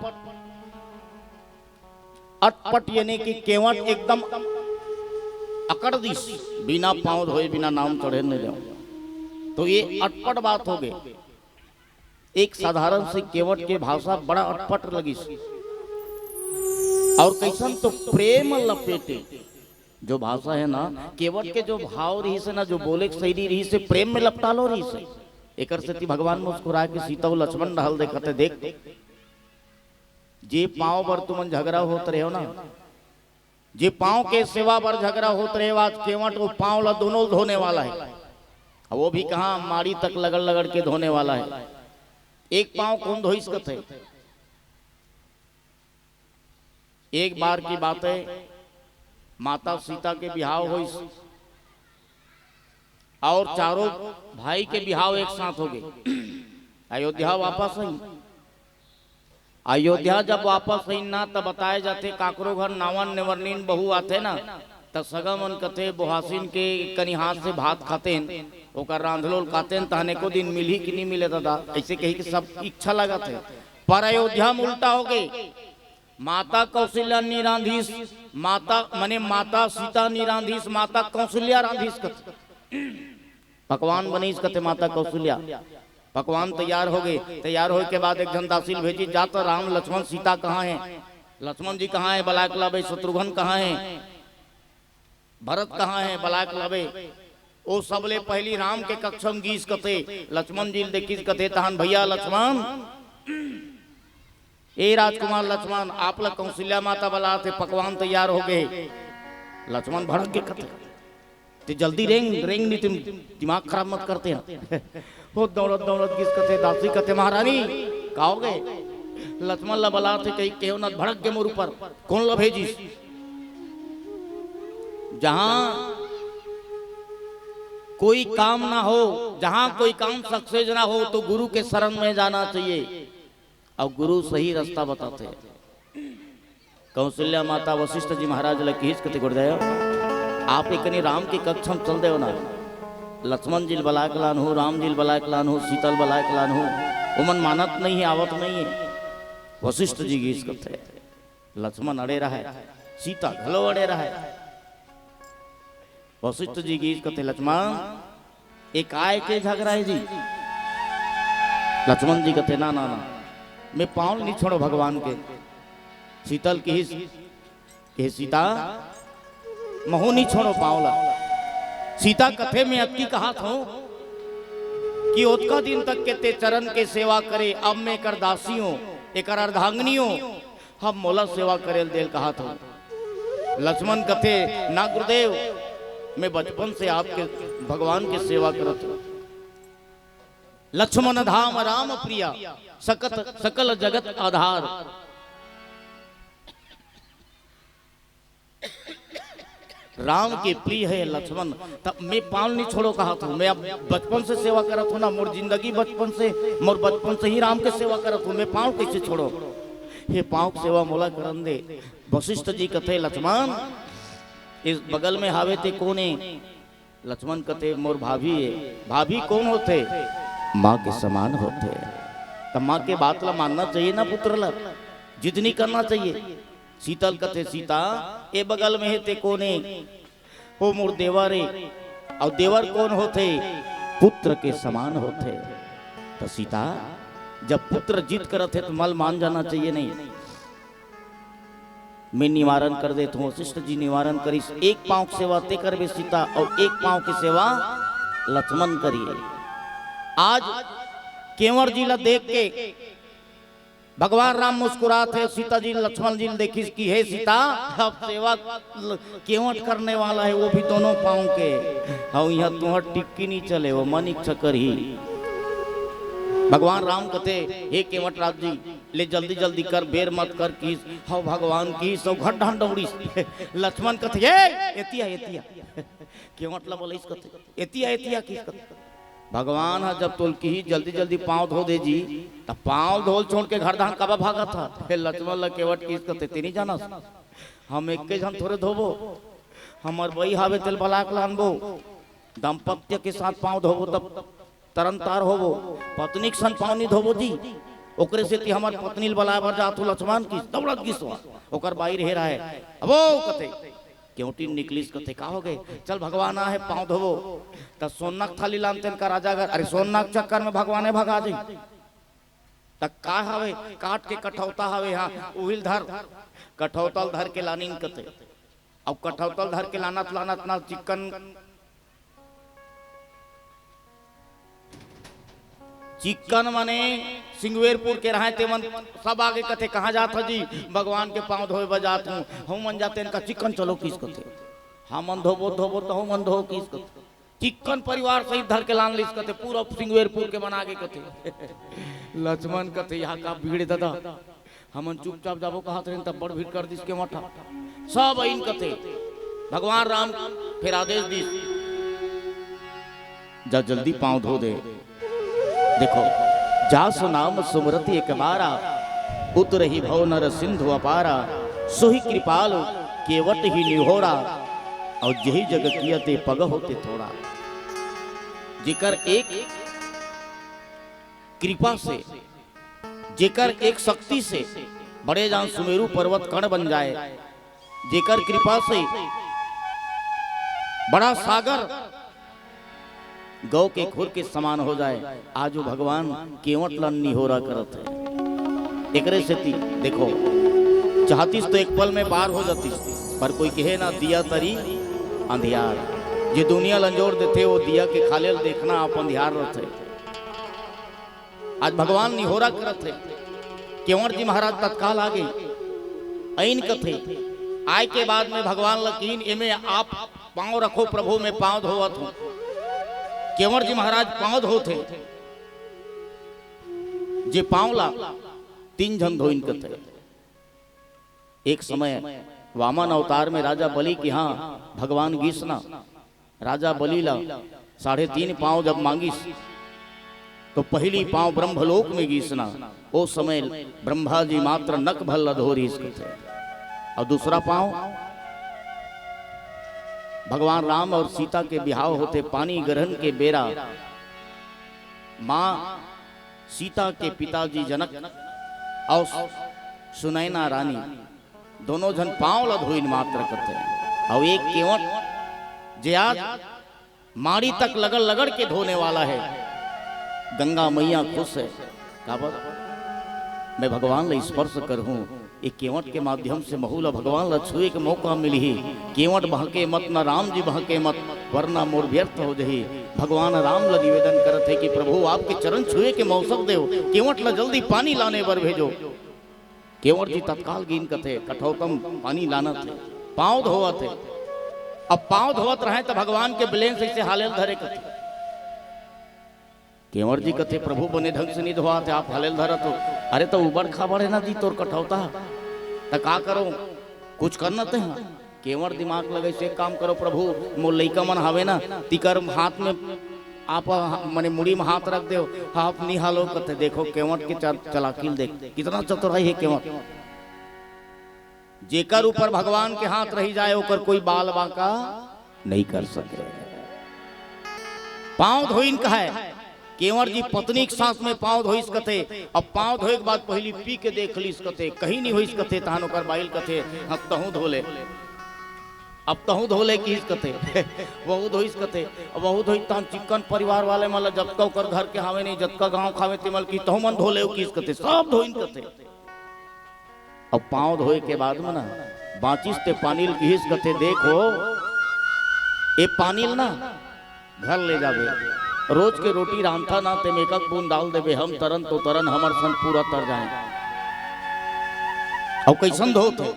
अटपट यानी कि केवट एकदम अकड़ दिस, बिना पाँव धोए, बिना नाम चढ़े नहीं जाओ। तो ये अटपट बात हो गई। एक साधारण से केवट के भाषा बड़ा अटपट लगिस। और कइसन तो प्रेम लपेटे, जो भाषा है ना, केवट के जो भाव रहिस हे ना, जो बोले के शैली रहिस हे, प्रेम में लपटालो रहिस हे। एकर सेती भगवान मुस्कुरा के सीता अउ लक्ष्मण डहर देखत हे, देख, जे पाँव बर तुमन झगरा होत रहेव ना, जे पाँव के सेवा बर झगरा होत रहेव, आज केवट ओ पाँव ला दोनों धोने वाला हे। अब वो भी कहाँ, माड़ी तक लगड़ लगड़ के धोने वाला हे। एक पाँव कोन धोइस कथे? एक बार की बात हे, माता सीता के बिहाव होइस और चारों भाई के बिहाव एक साथ हो गे। अयोध्या वापस आई। अयोध्या जब वापस आइन ना, तब बताए जाथे, काकरो घर नावन नेवरनीन बहू आथे ना, त सगा मन कथे, बोहासिन के कनी हाथ से भात खातेन, ओकर रांधलोल खातेन, तहन एको दिन मिलही कि नहीं मिले दादा, ऐसे कही कि सब इच्छा लगत हे। पर अयोध्या में उल्टा हो गए, माता कौशल्या नी रांधिस, माता, मने माता सीता नी रांधिस, माता कौशल्या रांधिस कथे। पकवान बनिस कथे माता कौशल्या। पकवान तैयार हो गए। तैयार होए के बाद एक झन दासी ल भेजिस, "जा त राम लक्ष्मण सीता कहाँ हे? लक्ष्मण जी कहाँ हे? बलाय के लाबे। शत्रुघ्न कहाँ हे? भरत कहाँ हे? बलाय के लाबे।" ओ सबले पहली राम के कक्ष म गीस कथे, लक्ष्मण जी ल देखिस कथे, "तहन भैया लक्ष्मण, ए राजकुमार लक्ष्मण, आप ला कौशल्या माता बलात हे, पकवान तैयार हो गए।" लक्ष्मण भड़क गे कथे, "ते जल्दी रेंग, रेंग, नहीं तुम दिमाग खराब मत करते हैं।" वो दौड़त दौड़त गीस कथे, दासी कथे, "महारानी, का हो गए?" लक्ष्मण ला बलात हे, कही, "केहो न।" भड़क गे मोर ऊपर, "कोन ला भेजिस?" जहां कोई काम ना हो, जहां कोई काम सक्सेस ना हो, तो गुरु के शरण में जाना चाहिए। अउ गुरु सही रास्ता बताथे। कौशल्या माता वशिष्ठ जी महाराज ल किहिस कथे, गुरुदेव, आप एकनी राम के कक्ष म चल देव ना। लक्ष्मण जी ल बलाय के लानहूं, राम जी ल बलाय के लानहूं, सीता ल बलाय के लानहूं, ओमन मानत नहीं हे, आवत नहीं हे। वशिष्ठ जी गीस कथे, लक्ष्मण अड़े रहय, सीता घलो अड़े रहय। वशिष्ठ जी गीस कथे, लक्ष्मण, ए काय के झगरा हे जी? लक्ष्मण जी कथे, ना ना ना, मैं पांव ल नी छोड़ों भगवान के। सीता ल किहिस, हे सीता, महूं नी छोड़ों पांव ला। सीता कथे, मैं अतकी कहत हंव कि ओतका दिन तक के ते चरण के सेवा करे, अब मैं एकर दासी हंव, एकर अर्धांगिनी हंव, अब मोला सेवा करे ल दे ल कहत हंव। लक्ष्मण कथे, ना गुरुदेव, मैं बचपन से आपके भगवान के सेवा करत हंव। लक्ष्मण धाम राम प्रिया, सकत सकल जगत आधार। राम के प्रिय हे लक्ष्मण, त मैं पांव ल नी छोड़ों कहत हंव। मैं अब बचपन से सेवा करत हंव ना, मोर जिंदगी बचपन से, मोर बचपन से ही राम के सेवा करत हंव, मैं पांव कइसे छोड़ों? हे पांव के सेवा मोला करन दे। वशिष्ठ जी कथे, लक्ष्मण, ए बगल में हावे ते कोन ए? लक्ष्मण कथे, मोर भाभी ए। भाभी कोन होथे? मां के समान होथे। त मां के बात ला मानना चाहिए ना पुत्र ला, जिद नी करना चाहिए। सीता ल कथे, सीता, ए बगल में हे ते कोन ए? ओ मोर देवर ए। अउ देवर कोन होथे? पुत्र के समान होथे। त सीता, जब पुत्र जिद करत हे त मां ल मान जाना चाहिए नहीं? मैं निवारण कर देत हंव। वशिष्ठ जी निवारण करिस, एक पांव के सेवा ते करबे सीता, अउ एक पांव के सेवा लक्ष्मण करिस। आज केंवर जी ला देख के भगवान राम मुस्कुरात हे, सीता जी लक्ष्मण जी ल देखिस कि हे सीता, अब सेवा ल-, केवट करने वाला हे, वो भी दोनों पांव के। अउ इहां तुंहर टिक्की नी चले, वो मन इच्छा करही। भगवान राम कथे, हे केवट राज जी, ले जल्दी जल्दी कर, बेर मत कर किहिस। हव भगवान किहिस, अउ घट ढान दौड़िस। लक्ष्मण कथे, ए, एतिया, एतिया। केवट ला बोलिस कथे, एतिया, एतिया किहिस कथे। भगवान ह जब तोल किहिस जल्दी जल्दी पांव धो दे जी, त पांव धोल छोड़ के घट ढान काबर भागत हस? हे लक्ष्मण ला केवट किहिस कथे, ते नी जानस? हम एक्के झन थोरे धोबो, हमर बई हावे तेल बलाय के लानबो, दाम्पत्य के साथ पांव धोबो तब तरन तार होबो, पत्नी के संग पांव नी धोबो जी। ओकरे सेती हमर पत्नी ल बलाय बर जात हंव लक्ष्मण किहिस, दौड़त गिस। ओकर बाई रहें, अबो कथे, केवटी निकलिस कथे, का होगे? चल भगवान आहे, पांव धोबो। त सोना के थाली लानतेन का राजा घर, अरे सोना के चक्कर में भगवाने भगा जाही। त का हवे? काठ के कठौता हवे, हां, उही ल धर। कठौता ल धर के लानिन कथे। अउ कठौता ल धर के लानत लानत ना चिक्कन, चिक्कन मने सिंगवेरपुर के रहय, तेमन सब आगे कथे, कहां जात हव जी? भगवान के पांव धोए बर जात हंव। हमन जातेन का चिक्कन, चलो किहिस कथे। हमन धोबो धोबो त हमन धो किहिस कथे। चिक्कन परिवार सहित धर के लान लिस कथे, पूरा सिंगवेरपुर के मन आगे कथे। लक्ष्मण कथे, इहां का भीड़ ए ददा, हमन चुपचाप जाबो कहत रहेन, तब बड़ भीड़ कर दिस केवट ह। सब आइन कथे, भगवान राम फेर आदेश दिस, जा जल्दी पांव धो दे। देखो, जासु नाम सुमिरति एक बारा, उतरहि भव नर सिंधु अपारा। सोहि कृपाल केवट ही निहोरा, अउ जेहि जग किया ते पग होते थोड़ा। जेकर एक कृपा से, जेकर एक शक्ति से बड़े जान सुमेरु पर्वत कण बन जाय, जेकर कृपा से बड़ा सागर गौ के खुर के समान हो जाय, आज वो भगवान केवट ला निहोरा करत हे। एकरे सेती देखो, चाहतिस तो एक पल में पार हो जातिस, पर कोई कहे ना, दिया तरी अंधियार। जे दुनिया ल अंजोर देथे, वो दिया के खाले ल देखना आप अंधियार रथे। आज भगवान निहोरा करत हे, केवट जी महाराज तत्काल आगे, आइन कथे। आय के बाद में भगवान ल किहिन, एमे आप पांव रखो प्रभु, मैं पांव धोवत हंव। केवट जी महाराज पांव धोथे, जे पांव ला तीन झन धोइन कथे। एक समय वामन अवतार में राजा बलि के इहां भगवान गिस ना, राजा बलि ला साढ़े तीन पांव जब मांगिस, तो पहिली पांव ब्रह्मलोक में गिस ना। ओ समय ब्रह्मा जी मात्र नक भर ला धोरिस कथे, अउ दूसरा पांव भगवान राम और सीता के बिहाव होथे, पानी ग्रहण के बेरा माँ सीता के पिताजी जनक और सुनैना रानी दोनों झन पांव ला धोइन मात्र कथे। और एक केवट जे आज माड़ी तक लगड़ लगड़ के धोने वाला है, गंगा मैया खुश है। काबर? मैं भगवान ला स्पर्श करहूं, ये केवट के माध्यम से महू ला भगवान ला छुए के मौका मिलही। केवट बहके मत, न राम जी बहके मत, वरना मोर व्यर्थ हो जही। भगवान राम ला निवेदन करत हे कि प्रभु, आपके चरण छुए के मौसम देव, केवट ला जल्दी पानी लाने बर भेजो। केवट जी तत्काल गिन कथे, कठौतम पानी लानत हे, पांव धोवत हे। अब पांव धोवत रहे त भगवान के बैलेंस ऐसे हालेल धरे कथे। केवट जी कथे, "प्रभु, बने ढंग से नहीं धोवात हे, आप हालेल धरत हो।" "अरे, त उबड़ खाबड़ हे ना जी तोर कठौता, त का करो, कुछ कर न ते हा।" केवट दिमाग लगाइस, "एक काम करो प्रभु, मोर लइका मन हावे ना, तिकर हाथ में आप, मने मुड़ी में हाथ रख देव, आप नहीं हालो।" कथे, देखो केवट के चल-, चलाकिल देख, कितना चतुराई हे केवट। जेकर ऊपर भगवान के हाथ रही जाए, ओकर कोई बाल बांका नहीं कर सके। पांव धोइन कहय, केवट जी पत्नी के साथ में पांव धोइस कथे। अब पांव धोए के बाद पहिली पी के देख लिस कथे, कहीं नहीं होइस कथे। तहन ओकर बाइल कथे, "हाँ, तहूं धो ले, अब तहूं धो ले," किहिस कथे। वहू धोइस कथे। अब वहू धोइस तहन चिक्कन परिवार वाले मन ला, जतका ओकर घर के हावे नहीं, जतका गांव खावे, ते मन ल किहिस, "तहूं मन धो ले," किहिस कथे, सब धोइन कथे। अब पांव धोए के बाद में ना बांचिस ते पानी ल किहिस कथे, "देखो, ए पानी ल ना घर ले जाबे, रोज के रोटी रांधथा ना, ते में एक बूंद डाल देबे, हम तरन तो तरन, हमर संग पूरा तर जाए।" अब कइसन धोत हे?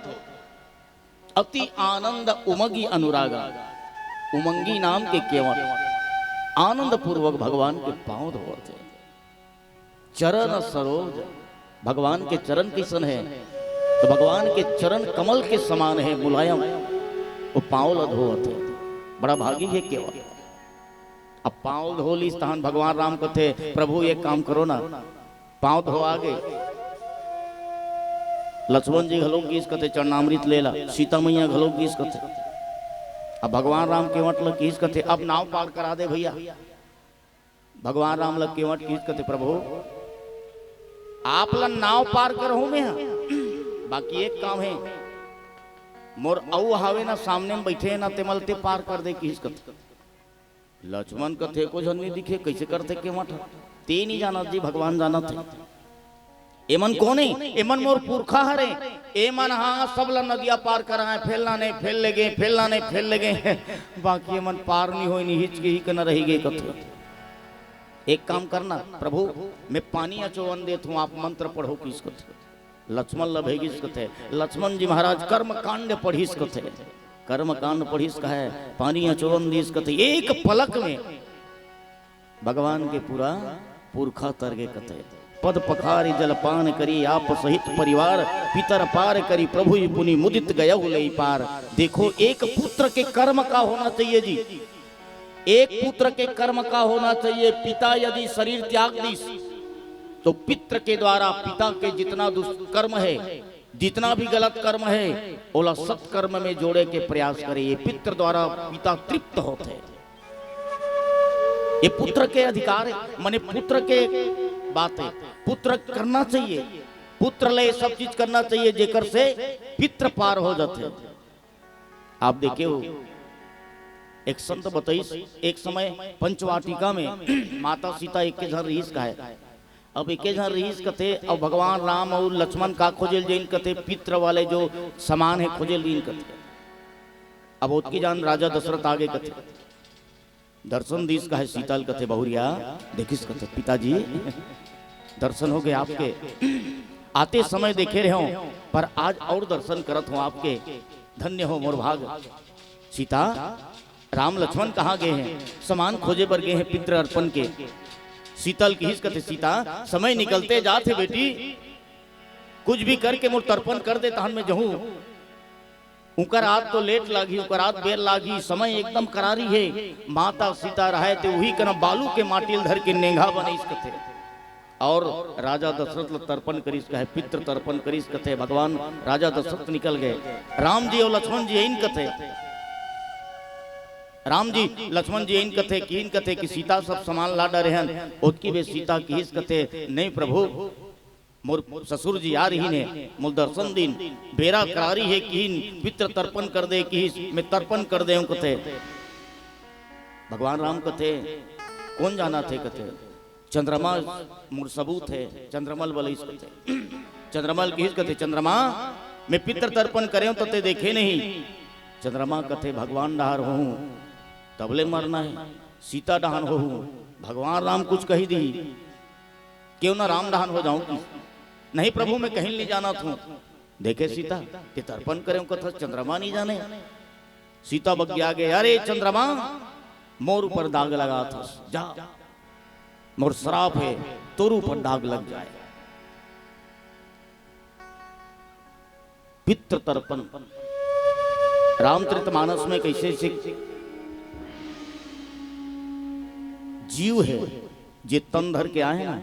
अति आनंद उमगी अनुरागा, उमंगी नाम के केवट आनंद पूर्वक भगवान के पांव धोवत हे। चरण सरोज, भगवान के चरण कइसन हे, त भगवान के चरण कमल के समान हे, मुलायम। वो पांव ल धोवत हे, बड़ा भागी हे केवट। अब पांव धो लिस तहन भगवान राम कथे, "प्रभु, एक काम करो ना, पांव धोवा गे।" लक्ष्मण जी घलोक गिस कथे, "चरणामृत ले ला।" सीता मैया घलोक गिस कथे। अब भगवान राम केवट ल किहिस कथे, "अब नाव पार करा दे भैया।" भगवान राम ल केवट किहिस कथे, "प्रभु, आप ल नाव पार करहूं मैं हा, बाकी एक काम हे, मोर अऊ हावे ना, सामने में बइठे हे ना, ते मन ल ते पार कर दे," किहिस कथे। लक्ष्मण कथे, "एको झन नइ दिखे, कइसे करथे केवट ह?" "ते नइ जानत जी, भगवान जानत हे।" "एमन कोन हे?" "एमन मोर पुरखा हरे, एमन हा सब ल नदिया पार कराए, फेर लाने, फेर लेगे, फेर लाने, फेर लेगे, बाकी एमन पार नइ होय, निहिच के ही कना रहि गे," कथे। "एक काम करना प्रभु, मैं पानी अचोवन देत हूं, आप मंत्र पढ़ो," किहिस कथे। लक्ष्मण ल भेजिस कथे। लक्ष्मण जी महाराज कर्म कांड पढ़िस कथे। कर्म कांड पढ़िस कहय, पानी अचोवन दिस कथे। एक पलक में भगवान के पूरा पुरखा तर गे कथे। पद पखारि जल पान करी आप सहित परिवार, पितर पार करी प्रभु ही पुनि मुदित गयहु लेई पार। देखो, एक पुत्र के कर्म का होना चाहिए जी, एक पुत्र के कर्म का होना चाहिए। पिता यदि शरीर त्याग दिस, तो पित्र के द्वारा पिता के जितना दुष्कर्म है, जितना भी गलत कर्म है, ओला सत्कर्म में जोड़े के प्रयास करे। ये पित्र द्वारा पिता तृप्त होथे। ये पुत्र के अधिकार है, माने पुत्र के बात है। पुत्र करना चाहिए, पुत्र ले सब चीज करना चाहिए, जेकर से पित्र पार हो जाथे। आप देखे हो, एक संत बताइस, एक समय पंचवाटिका में माता सीता एके झन रहिस कहय। अब एके झन रहिस कथे, अउ भगवान राम अउ लक्ष्मण का खोजे ल जइन कथे, पित्र वाले जो सामान है खोजे ल जइन कथे। अब ओतकी जान राजा दशरथ आगे कथे, दर्शन दिस कहय सीता ल कथे, बहुरिया देखिस कथे, पिताजी दर्शन हो गए आपके, आते समय देखे रहे हो, पर आज और दर्शन करत हो आपके, धन्य हो मोर भाग। सीता, राम लक्ष्मण कहाँ गए हैं? सामान खोजे बर गए हैं पित्र अर्पण के। सीता ल किहिस कथे, सीता, समय निकलते जात हे बेटी, कुछ भी करके मोर तर्पण कर दे, तहन मैं जहूँ। उकर आत तो लेट लागही, उकर आत बेर लागही, समय एकदम करारी हे। माता सीता रहय ते उही कना बालू के माटी ल धर के नेंगा बनइस कथे। और राजा दशरथ ल तर्पण करिस कहय, पित्र तर्पण करिस कथे। भगवान राजा दशरथ निकल गए, राम जी और लक्ष्मण जी अइन कथे। राम जी, लक्ष्मण जी इन कथे, किहिन कथे कि सीता सब सामान ला डरे हन। ओतकी बेर सीता किहिस कथे, "नहीं प्रभु, मोर ससुर जी आ रहिन हे, मोर दर्शन दिन, बेरा करारी हे किहिन, पितृ तर्पण कर दे किहिस, मैं तर्पण कर देंव," कथे। भगवान राम कथे, "कोन जानत हे?" कथे, "चंद्रमा मोर सबूत हे।" चंद्रमा ल बलाइस कथे, चंद्रमा ल किहिस कथे, "चंद्रमा, मैं पितृ तर्पण करेंव त तें देखे नहीं।" चंद्रमा कथे, "भगवान डहार होहूं, तब ले मरना हे, सीता डहान होहूं, भगवान राम कुछ कहि दिही, केवल राम डहान हो जाहूं कि?" "नहीं प्रभु, मैं कहीं नहीं जानत हंव।" देखे सीता, तें तर्पण करेंव कथस, चंद्रमा नहीं जाने। सीता बग्गे आगे, "अरे चंद्रमा, मोर ऊपर दाग लगाथस, जा, मोर श्राप हे, तोर ऊपर दाग लग जाए।" पितृ तर्पण। रामचरितमानस में कइसे, कइसे जीव हे, जे तन धर के आए ना,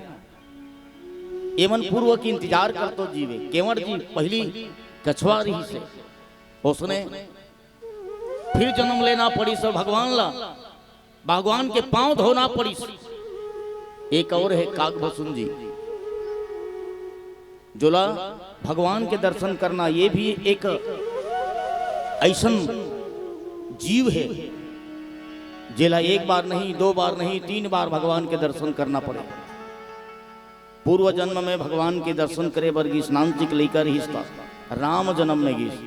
एमन पूर्व के इंतजार करत हे जीव हे। केवट जी पहिली कछुआ रहिस हे, ओसने फिर जनम लेना पड़िस भगवान ला, भगवान के पांव धोना पड़िस। एक और हे कागभसुन जी, जोला भगवान के दर्शन करना, ये भी एक अइसन जीव हे, जेला एक बार नहीं, दो बार नहीं, तीन बार भगवान के दर्शन करना पड़े। पूर्व जन्म में भगवान के दर्शन करे बर गिस, नानचिक लइका रहिस त राम जन्म में गिस,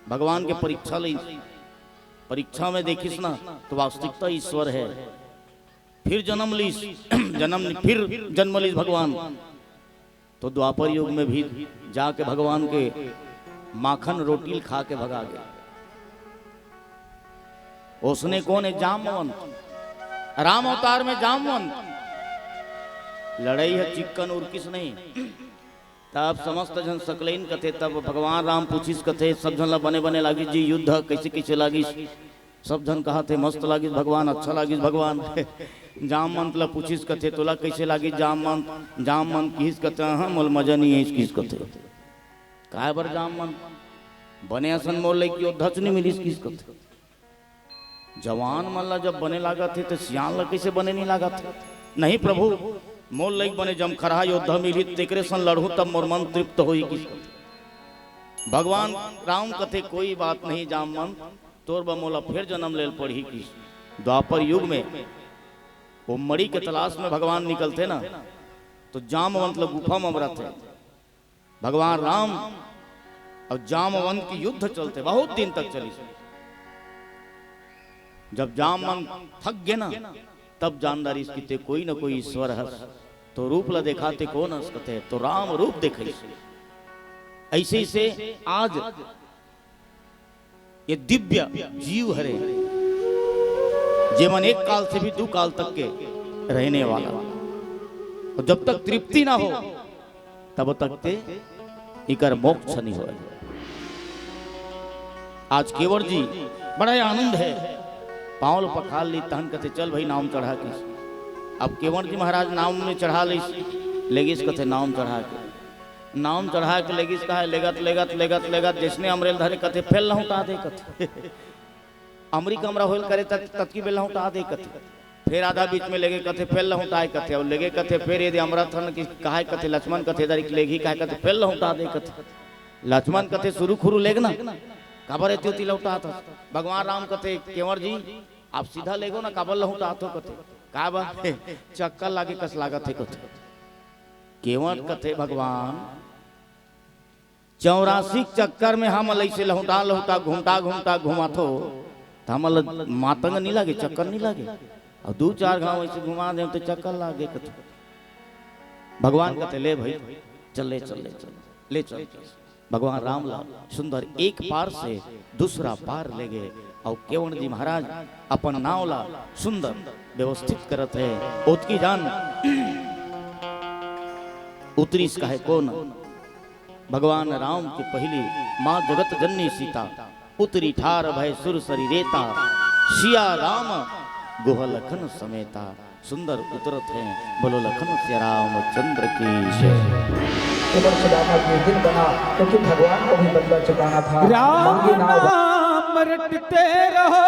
भगवान के परीक्षा लइस। परीक्षा में देखिस ना, त वास्तविकता ईश्वर हे। फिर जन्म लिस, जन्म, फिर जन्म लिस भगवान, त द्वापर युग में भी जाके भगवान के माखन रोटी ल खा के भगा गे। ओसने कोन हे? जामवंत। राम अवतार में जामवंत। लड़ई ह चिक्कन उरकिस नहीं। तब समस्त झन सकलाइन कथे, तब भगवान राम पूछिस कथे, सब झन ला बने बने लागिस जी, युद्ध कइसे कइसे लागिस? सब झन कहत हे, "मस्त लागिस भगवान, अच्छा लागिस भगवान।" जामवंत ला पूछिस कथे, "तोला कइसे लागिस जामवंत?" जामवंत किहिस कथे, "हाँ, मोला मजा नइ आइस," किहिस कथे। "काय बर जामवंत? बने असन मोर लइक योद्धा च नइ मिलिस," किहिस कथे। "जवान मन ला जब बने लागत हे, त सियान ला कइसे बने नइ लागत हे?" "नहीं प्रभु, मोर लइक बने जमखरहा योद्धा मिलही, तेकरे संग लड़हूं, तब मोर मन तृप्त होही," किहिस कथे। भगवान राम कथे, "कोई बात नहीं जामवंत, तोर बर मोला फेर जन्म लेल पड़ही," किहिस। द्वापर युग में वो मणि के तलाश में भगवान निकलथे ना, त जामवंत ल गुफा में अमरथे। भगवान राम अउ जामवंत के युद्ध चलथे, बहुत दिन तक चलिस। जब जामवंत थक गे ना, तब जान डारिस कि तें कोई न कोई ईश्वर हस। त रूप ला देखा, तें कोन हस? कथे, त राम रूप देखइस। अइसे, अइसे आज ये दिव्य जीव हरे, जेमन एक काल से भी दू काल तक के रहने वाला। अउ जब तक तृप्ति ना हो, तब तक ते इकर मोक्ष नहीं होय। आज केवट जी बड़ा ही आनंद हे, पांव ल पखार लिस, तहन कथे, "चल भाई, नाव म चढ़ा," किहिस। अब केवट जी महाराज नाव में चढ़ा लिस, लेगिस कथे नाव म चढ़ा के। नाव म चढ़ा के लेगिस, कहे लेगत, लेगत, लेगत, लेगत, जइसने अमरी ल धरे कथे, "फेर लहुटा दे," कथे। अमरी के अमरा होय ल करे तत-, ततकी बेर लहुटा दे कथे। फेर आधा बीच में लेगे कथे, "फेर लहुटाए," कथे, अउ लेगे कथे, फेर ये दे अमरथन कि कहाय कथे, लक्ष्मण कथे, "दरी के लेगही," कहाय कथे, "फेर लहुटा दे," कथे। लक्ष्मण कथे, "सुरू खुरू लेग ना, काबर एती ओती लहुटात हस?" भगवान राम कथे, "केवट जी, आप सीधा लेगो ना, काबर लहुटात हो?" कथे, "काबर? चक्कर लागे कस लागत हे," कथे। केवट कथे, "भगवान, चौरासी के चक्कर में हमन ल अइसे लहुटा लहुटा, घुमटा घुमटा घुमाथो, त हमन ल मातंग नइ लागे, चक्कर नइ लागे? अउ दू चार घांव अइसे घुमा देंव त चक्कर लागे," कथे। भगवान कथे, "ले भाई, चल, ले चल, ले चल, ले चल।" भगवान राम ला सुंदर एक पार से दूसरा पार लेगे अउ केवट जी महाराज अपन नाव ला सुंदर व्यवस्थित करत हे। ओतकी जान उतरिस कहे कोन? भगवान राम के पहिली माँ जगत जननी सीता, उतरी ठार भय सुर सरी रेता, सिया राम गुह लखन समेता। सुंदर उतरत हे, बोलो लखन सिया रामचंद्र की जय। सुबह सुदामा के दिल बना, क्योंकि भगवान को भी बदला चुकाना था। राम मांगी नाव नाम रटते रहो,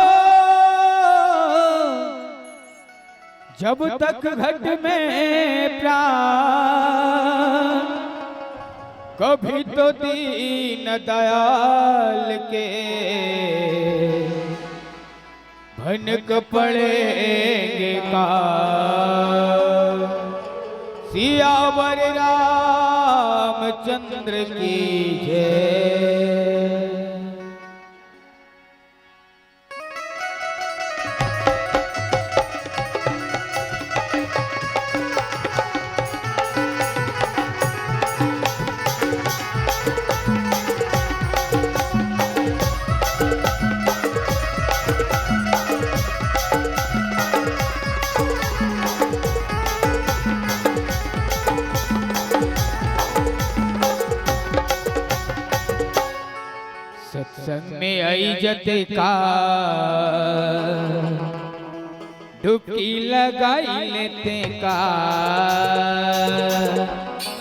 जब तक घट में प्राण, कभी तो दीन दयाल के भनक पड़ेंगे का। सियावर रामचंद्र की जय। सत्संग में आई जते का, डुबकी लगाई लेते का।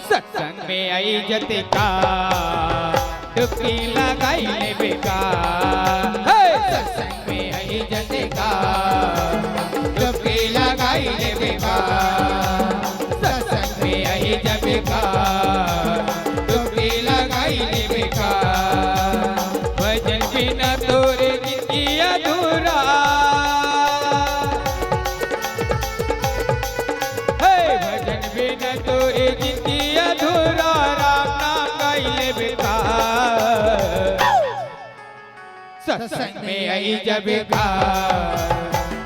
सत्संग में आई जते का, डुबकी लगाई लेबे का। हे! सत्संग में आई जते का, डुबकी लगाई लेबे का। सत्संग में आई जबे का, डुबकी लगाई लेबे का। भजन बिना तोरे जिंदगी अधूरा। हे, भजन बिना तोरे जिंदगी अधूरा। राम नाम गाई लेबे का। सत्संग में आई जबे का,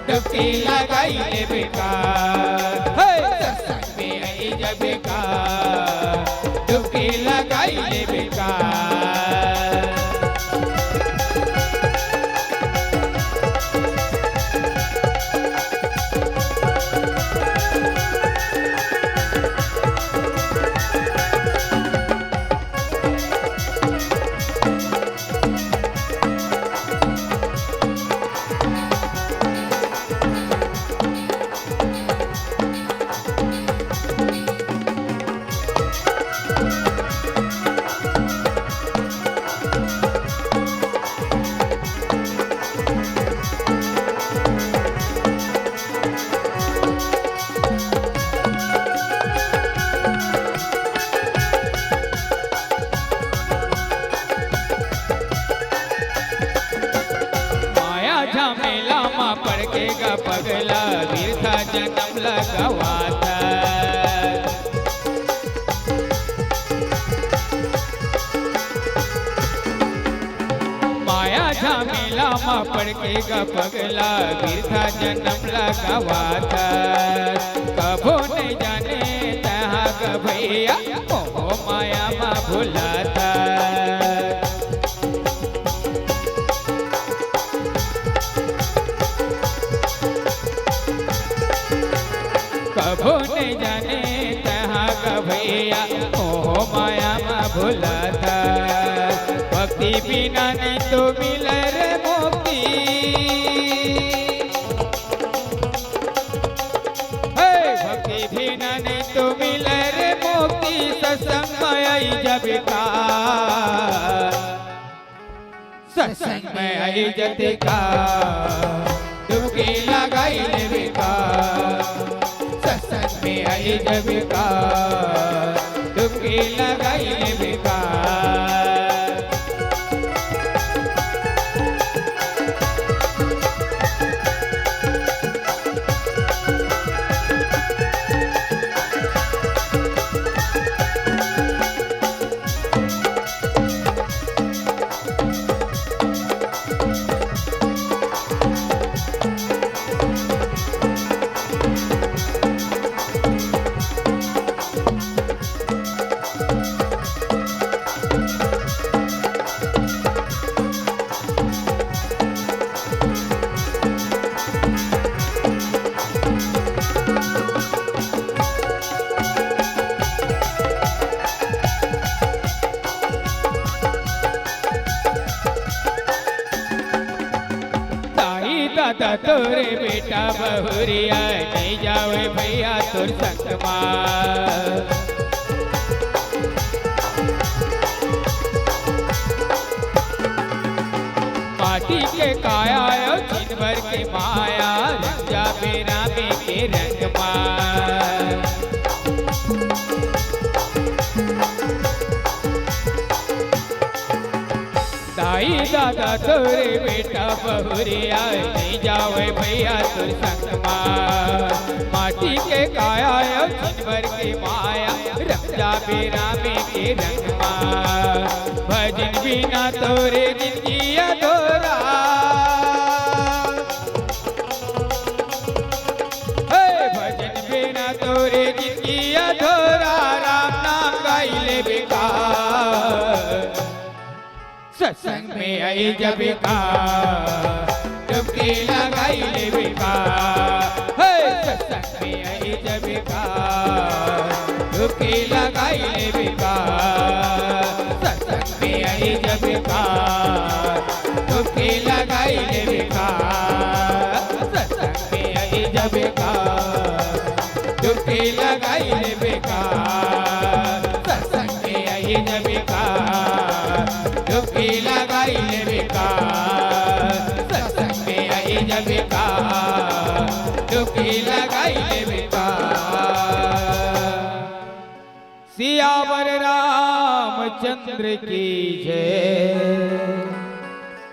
डुबकी लगाई लेबे का। हे! सत्संग में आई जबे का, डुबकी लगाई लेबे का। माया झमेला म पड़ के गा पगला, बिरथा जनम ल गवाथा। माया झमेला म पड़ के गा पगला, बिरथा जनम ल गवाथा। कभो नइ जाने तहां गा भइया, मोह माया म भुलाथा। कभो नइ जाने तहां गा भइया, मोह माया म भुलाथा। भक्ति बिना नइ तो मिले रे मुक्ति। हे, भक्ति बिना नइ तो मिले रे मुक्ति। सत्संग म आई जबे का, सत्संग में आई जबे का, डुबकी लगाई लेबे का। सत्संग में आई जबे का, डुबकी लगाई लेबे का। दाई ददा तोरे बेटा बहुरिया, नइ जावय भइया तोर संग मा। माटी के काया अउ चितबर के माया, रंग जाबे रामे के रंग दादा तोरे बेटा बहुरिया, नइ जावय भइया तोर संग मा। माटी के काया अउ छिन भर के माया, रंग जाबे रामे के रंग मा। भजन बिना तोरे जिनगी अधूरा। हे भजन बिना तोरे जिनगी अधूरा, राम नाम गाई लेबे का। सत्संग में आई जबे का, डुबकी लगाई लेबे का। हे सत्संग में आई जबे का, डुबकी लगाई लेबे का। सत्संग में आई जबे का, डुबकी लगाई लेबे का। सत्संग में आई जबे का, डुबकी लगाई लेबे का। सत्संग में आई जबे का, डुबकी लगाई लेबे का। सत्संग में आई जबे का, डुबकी लगाई लेबे का। सियावर रामचंद्र की जय।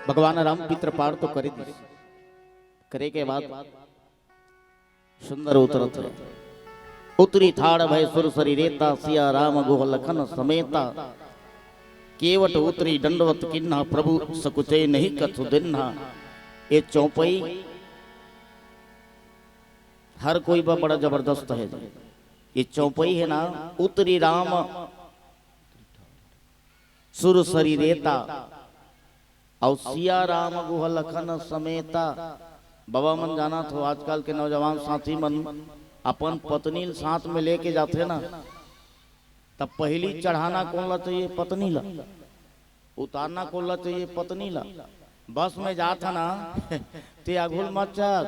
भगवान राम पितृपार तो करे दिस, करे के बाद सुंदर उतरत हे। उतरी ठाड़ भय सुर सरी रेता, सिया राम गुह लखन समेता। केवट उतरी दंडवत किन्हा, प्रभु सकुचे नहीं कछु दिन्हा। ये चौपई हर कोई बा बड़ा जबरदस्त हे। ये चौपई हे ना, उतरी राम सुर सरी रेता, अउ सिया राम गुह लखन समेता। बाबा मन जानत हो, आजकल के नौजवान साथी मन अपन पत्नी ल साथ में लेके जाथे ना, तब पहली चढ़ाना कोन ला चाहिए? पत्नी ला। उतारना कोन ला चाहिए? पत्नी ला। बस में जात ह ना, ते आघू ल मत चघ।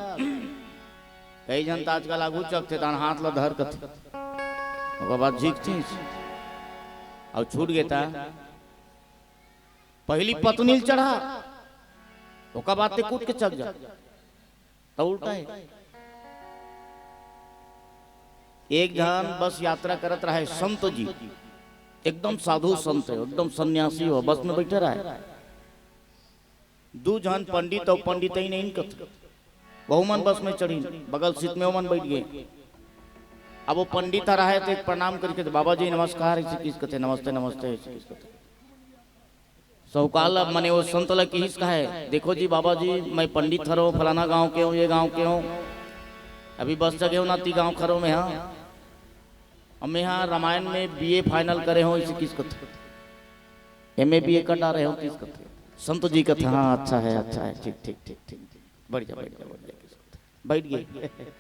कई झन त आजकल आघू चघथे, तहान हाथ ला धर कथे, ओकर बाद झिकथिस, अउ छूट गे त पहली पत्नी ल चढ़ा, ओकर बाद ते कूद के चघ जा, त उल्टा हे। एक झन बस यात्रा करत रहे संत जी, एकदम साधु संत हे, एकदम सन्यासी हो, बस में बैठे रहे। दू झन पंडित अउ पंडितइन आइन कथे, वहू मन बस में चढ़िन, बगल सीट में ओमन बैठ गे। अब वो पंडित ह रहे त एक प्रणाम करके, "बाबा जी नमस्कार," अइसे किहिस कथे, "नमस्ते, नमस्ते," अइसे किहिस कथे। साहूकार ला, मने वो संत ला किहिस कहे, "देखो जी बाबा जी, मैं पंडित हरव, फलाना गांव के हूँ, ये गांव के हूँ, अभी बस चघे हूँ ना, ती गांव खरो में हा, अब मैं हा रामायण में बीए फाइनल करे हूँ," अइसे किहिस कथे, "एमए बीए कर डारे हूँ," किहिस कथे। संत जी कथे, "हाँ, अच्छा है, अच्छा है, ठीक, ठीक, ठीक, ठीक, ठीक, बढ़िया, बढ़िया, बढ़िया," किहिस कथे। बैठ गे।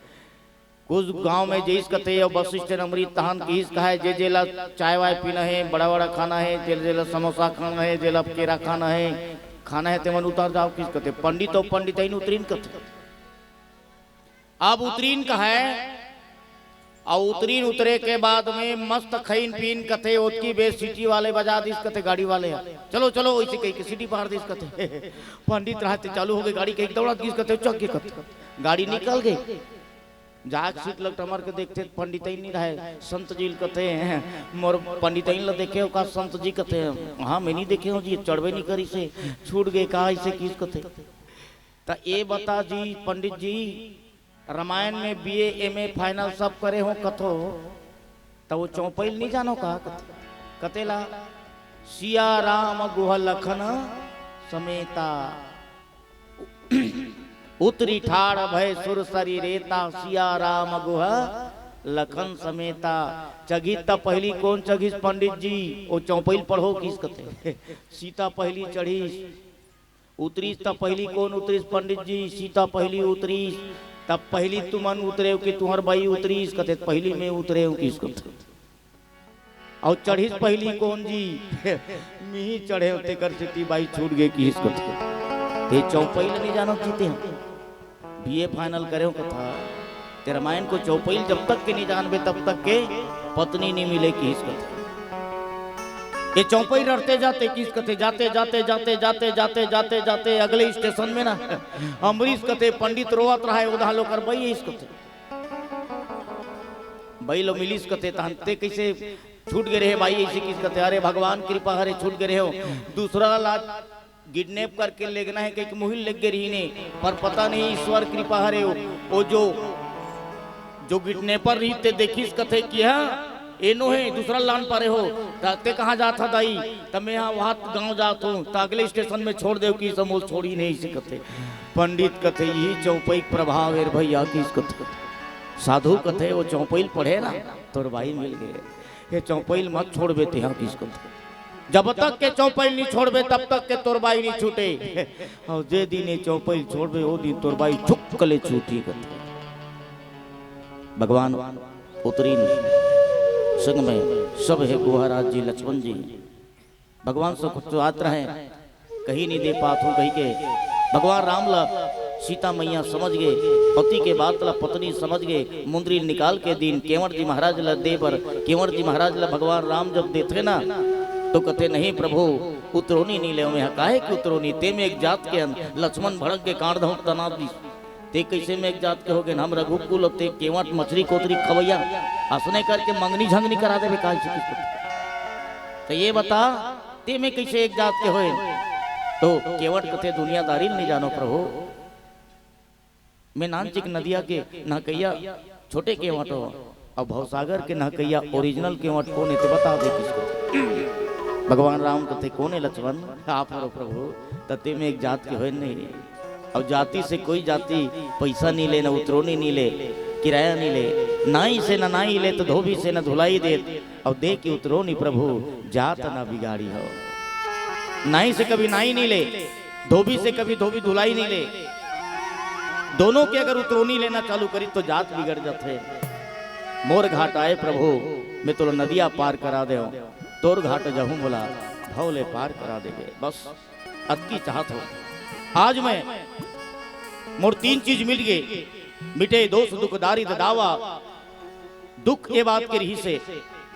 कुछ गांव में जइस कथे, अउ बस स्टैंड अमृत तहान किहिस कहे, जे जेला चाय वाय पीना हे, बड़ा वड़ा खाना हे, जेला जेला समोसा खाना हे, जेला केरा खाना हे, खाना हे, तेमन उतर जाव किहिस कथे। पंडित अउ पंडितइन उतरिन कथे। अब उतरिन कहे, अउ उतरिन, उतरे के बाद में मस्त खइन पीन कथे, ओतकी बेर सीटी वाले बजा दिस कथे गाड़ी वाले ह। "चलो, चलो," अइसे कहिके सीटी पार दिस कथे। पंडित रहे ते चालू हो गे गाड़ी, कहिके दौड़त गिस कथे, चघ गे कथे। गाड़ी निकल गे। जाके सीट लग टमर के देखथे, पंडितइन नइ रहे, संत जी ल कथे, "मोर पंडितइन ल देखे हो का?" संत जी कथे, "हाँ, मैं नइ देखे हूँ जी, चढ़बे नइ करिस हे, छूट गे का?" अइसे किहिस कथे। "त ए बता जी पंडित जी, रामायण में बीए एमए फाइनल सब करे हो कथो, त वो चौपई ल नइ जानो का?" कथे, "कतेला?" "सिया राम गुह लखन समेता।" उतरी ठाड़ भय सुर सरी रेता, सिया राम गुह लखन समेता। चघिस त पहिली कोन चघिस पंडित जी? ओ चौपई ल पढ़ो किहिस कथे। सीता पहिली चढ़िस, उतरिस त पहिली कोन उतरिस पंडित जी? सीता पहिली उतरिस। तब पहिली तुमन उतरेव कि तुंहर बाई उतरिस? कथे, "पहिली मैं उतरेव किहिस कथे।" अउ चढ़िस पहिली कोन जी? मिही चढ़ेव, तेकर सेती बाई छूट गे किहिस कथे। ते चौपई ल नइ जानत जी तें? बीए फाइनल करेव कथा, ते रामायण को चौपई ल जब तक के नइ जानबे, तब तक के पत्नी नइ मिले किहिस कथे। ये चौपई रटते जाते किहिस कथे, जाते, जाते, जाते, जाते, जाते, जाते, जाते अगले स्टेशन में ना, अमरीस कथे, पंडित रोवत रहे, उधां ले ओकर बाई आइस कथे। बाई ल मिलिस कथे, तहन ते कइसे छूट गे रहे बाई, अइसे किहिस कथे, "अरे भगवान कृपा हरे, छूट गे रहे हो।" दूसरा ला किडनैप करके लेगना हे कहिके मुहिल लेग गे रहिन हे, पर पता नहीं ईश्वर कृपा हरे ओ, ओ जो, जो किडनैपर रहिस ते देखिस कथे कि हाँ, एनो हे, दूसरा लान पारे हो, त ते कहाँ जात हा दाई? त मैं हा वहाँ गाँव जात हूँ, त अगले स्टेशन में छोड़ देव कहिस, मोला छोड़ी नहीं अइसे कथे। पंडित कथे, यही चौपई के प्रभाव हे रे भैया कहिस कथे। साधु कथे, ओ चौपई ल पढ़े ना, तोर बाई मिल गे। ये चौपई ल मत छोड़बे तेहा कहिस कथे। जब तक के चौपई ल नहीं छोड़बे, तब तक के तोर बाई नहीं छूटे। अउ जे दिन ये चौपई ल छोड़बे, ओ दिन तोर बाई छुक ले छूटी कथे। भगवान उतरिन संग में सब हे गुहाराज जी, लक्ष्मण जी। भगवान से कुछ बात रहे, कहीं नहीं दे पात हूँ कहिके भगवान राम ला सीता मैया समझ गे, पति के बात ला पत्नी समझ गे, मुंदरी निकाल के दीन केवट जी महाराज ला दे बर। केवट जी महाराज ला भगवान राम जब देथे ना, तो कथे, "नहीं प्रभु, उतरोनी नहीं ले, मैं काहे के उतरोनी, ते में एक जात के अन।" लक्ष्मण भड़क के कांड़ धौंक तना दिस। ते कइसे में एक जात के होगेन? हम रघुकुल अउ ते केवट मछरी कोतरी खवैया, असने करके मंगनी झंगनी करा देबे का कहिस कथे। त ये बता, ते में कइसे एक जात के होय? तो केवट कथे, दुनियादारी ल नहीं जानो प्रभु, मैं नानचिक नदिया के नहकइया छोटे केवट हो, अउ भवसागर के नहकइया ओरिजिनल केवट कोन हे ते बता दे कहिस कथे। भगवान राम कथे, कोन हे लक्ष्मण? आप हरो प्रभु। त ते में एक जात के होय नहीं। अउ जाति से कोई जाति पैसा नहीं ले, न उतरोनी नहीं ले, किराया नहीं ले, नाई से न नाई ले, तो धोबी से न धुलाई देत। अउ दे के उतरोनी प्रभु, जात न बिगाड़ी हो। नाई से कभी नाई नहीं ले, धोबी से कभी धोबी धुलाई नहीं ले। दोनों के अगर उतरोनी लेना चालू करी तो जात बिगड़ जाथे। मोर घाट आए प्रभु, मैं तोला नदिया पार करा देव, तोर घाट जहूँ मोला भव ले पार करा देबे। बस अतकी चाहत हो। आज मैं मोर तीन चीज मिट गे, मिटे दोष दुख दारिद दावा। दुख ये बात के रहिस हे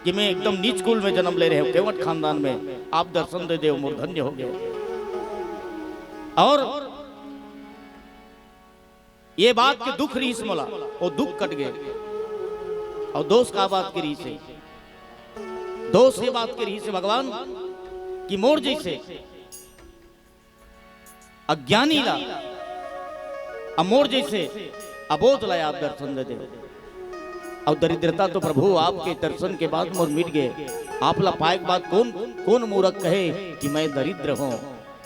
कि मैं एकदम नीच कुल में जन्म ले रहे हूँ, केवट खानदान में, आप दर्शन दे देव, मोर धन्य हो गए। और ये बात के दुख रहिस मोला, वो दुख कट गए। और दोष का बात के रहिस हे? दोष ये बात के रहिस हे भगवान कि मोर जैसे अज्ञानी ला, अउ मोर जैसे अबोध ला आप दर्शन दे दे। अउ दरिद्रता तो प्रभु आपके दर्शन के बाद मोर मिट गए। आप ला पाए के बाद कौन, कौन मूरख कहे कि मैं दरिद्र हूँ?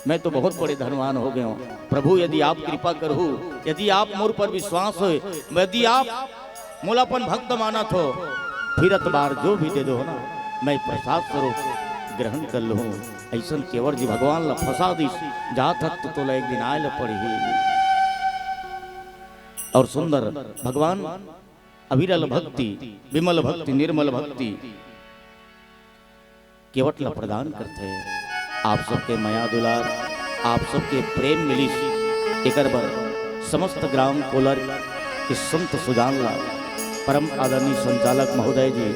मैं तो बहुत बड़े धनवान हो गए हूँ। प्रभु, यदि आप कृपा करहु, यदि आप मोर पर विश्वास होए, यदि आप मोला अपन भक्त मानत हो, फिरत बार जो भी दे दो ना, मैं प्रसाद स्वरूप ग्रहण कर लूँ। अइसन केवट जी भगवान ला फंसा दिस, जात हत तो तोला एक दिन आए ला पड़ही। और सुंदर भगवान अविरल भक्ति, विमल भक्ति, निर्मल भक्ति, केवट ला प्रदान करथे। आप सबके मया दुलार, आप सबके प्रेम मिलिस, एकर बर समस्त ग्राम कोलर के संत सुजान ला, परम आदरणीय संचालक महोदय जी,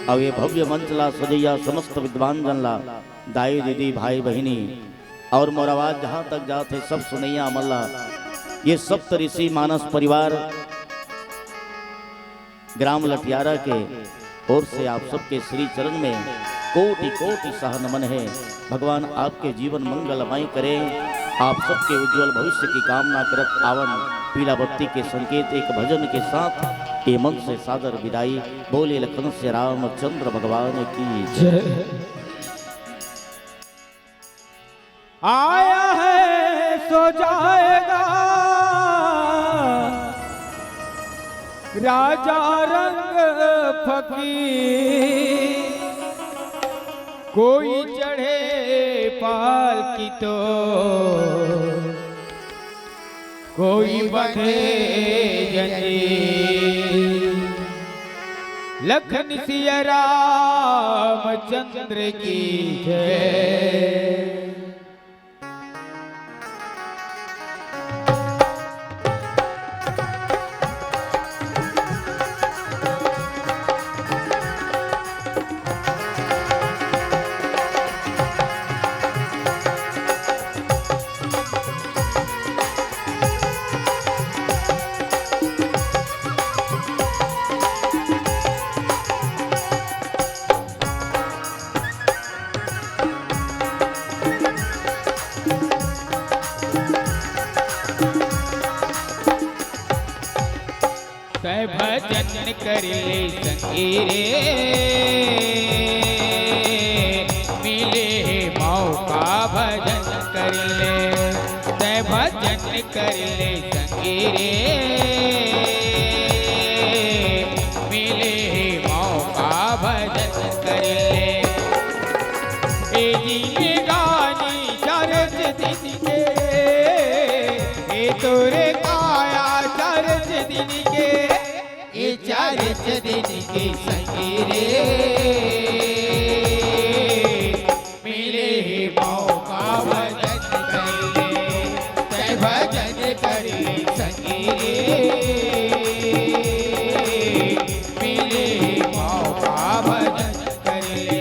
अउ ये भव्य मंच ला सजैया समस्त विद्वान जन ला, दाई दीदी भाई बहिनी, और मोर आवाज जहाँ तक जात हे सब सुनैया मन ला, ये सप्त ऋषि मानस परिवार ग्राम लटियारा के ओर से आप सबके श्री चरण में कोटि कोटि सह नमन हे। भगवान आपके जीवन मंगलमय करे। आप सबके उज्जवल भविष्य की कामना करत आवन पीला बत्ती के संकेत एक भजन के साथ ये मंच से सादर विदाई। बोले लखन से रामचंद्र भगवान की जय। आया है सो जाएगा राजा रंग फकीर, कोई चढ़े पालकी तो कोई बंधे जंजीर। लखन सिया रामचंद्र की जय। तै भजन कर ले संगी रे, मिले हे मौका भजन कर ले। तै भजन कर ले संगी रे, मिले हे मौका भजन कर ले। ए जिनगानी चरच दिन के, ए तोरे काया चरच दिन के, ए चरच दिन के संगी रे, मिले हे मौका भजन कर ले, तै भजन कर ले संगी रे, मिले हे मौका भजन कर ले।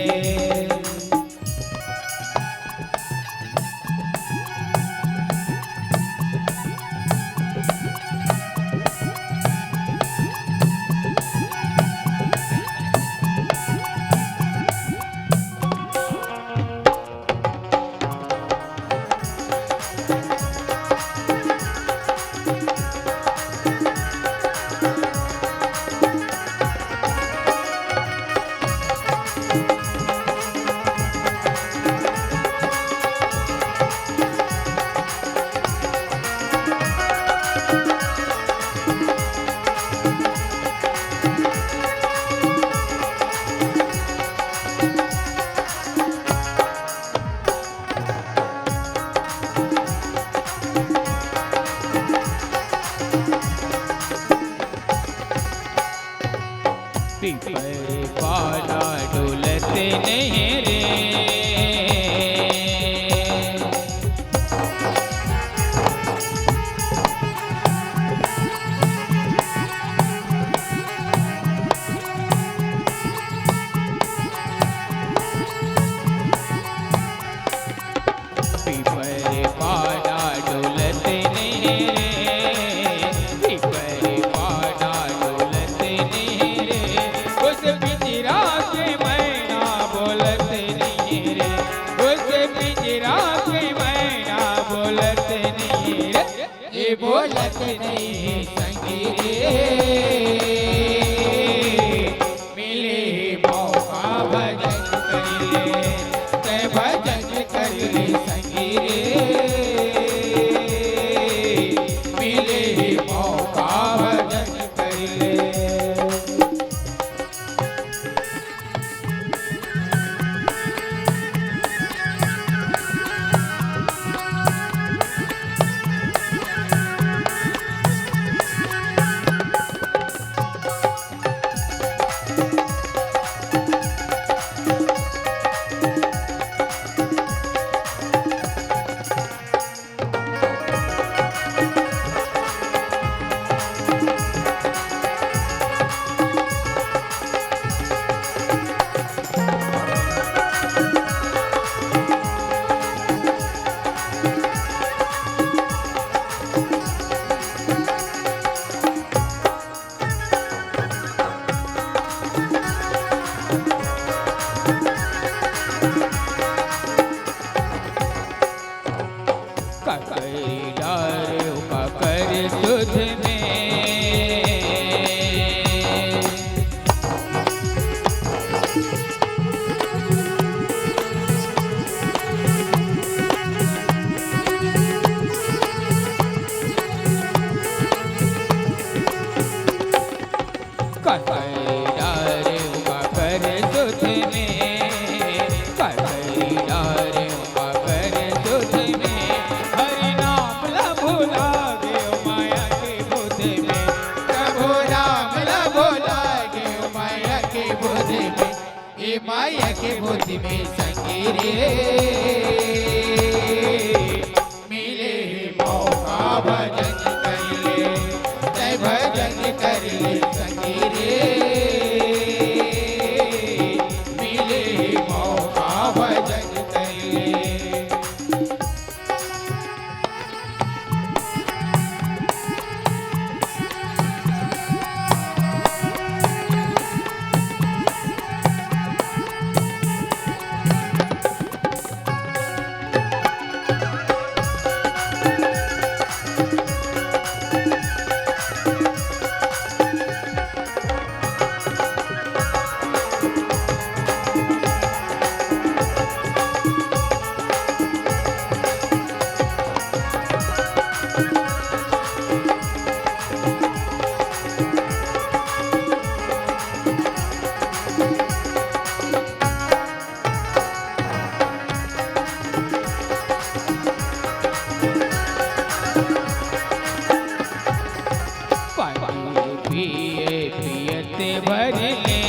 पीपर पाना डोलत नहीं रे। पीपर पाना डोलत नहीं रे, पीपर पाना डोलत नहीं रे। उस पिंजरा के मैना बोलत नहीं रे, उस पिंजरा के मैना बोलत नहीं रे। ए बोलत नहीं संगी रे, मिले मौका भजन कर ले, तै भजन कर ले संगी रे, मिले मौका भजन कर ले। काकर डारेंव काकर सुध में। काकर डारेंव काकर सुध में, काकर डारेंव काकर सुध में। हरि नाम ला भुला गेंव माया के बुध में, प्रभु राम ला भुला गेंव माया के बुध में। ए माया के बुध में संगी रे, मिले हे मौका भजन कर ले, तै भजन कर ले संगी रे, मिले हे मौका भजन कर ले। भर ले।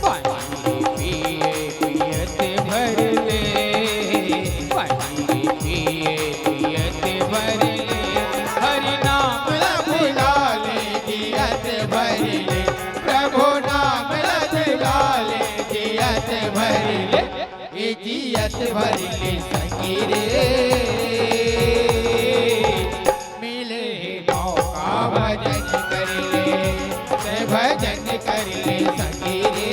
पानी पिए पियत भर ले, पानी पिए पियत भर ले, हरि नाम ला भुला ले जियत भर ले, प्रभु नाम ला भुला ले जियत भर ले, ए जियत भर ले संगी रे। मिले हे मौका भजन कर ले, ते भजन कर ले संगी रे।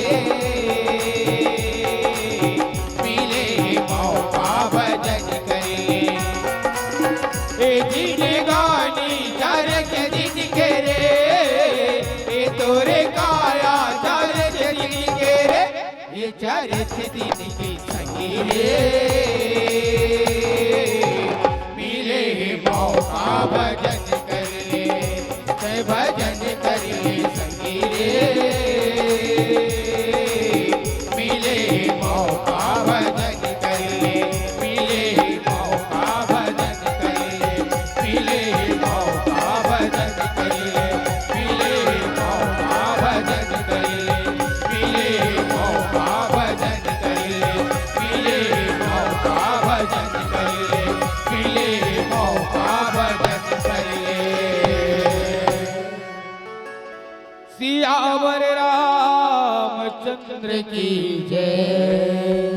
मिले हे मौका भजन कर ले। ए जिनगानी चार के दिन के रे, ए तोरे काया चार के दिन के रे। ए चार दिन के संगी रे, मिले हे मौका भजन कर ले, ते भजन कर ले संगी रे। मिले हे मौका भजन कर ले, मिले हे मौका भजन कर ले, मिले हे मौका भजन कर ले, मिले हे मौका भजन कर ले, मिले हे मौका भजन कर ले, मिले हे मौका भजन कर ले, मिले हे मौका भजन कर ले। सियावर रामचंद्र की जय।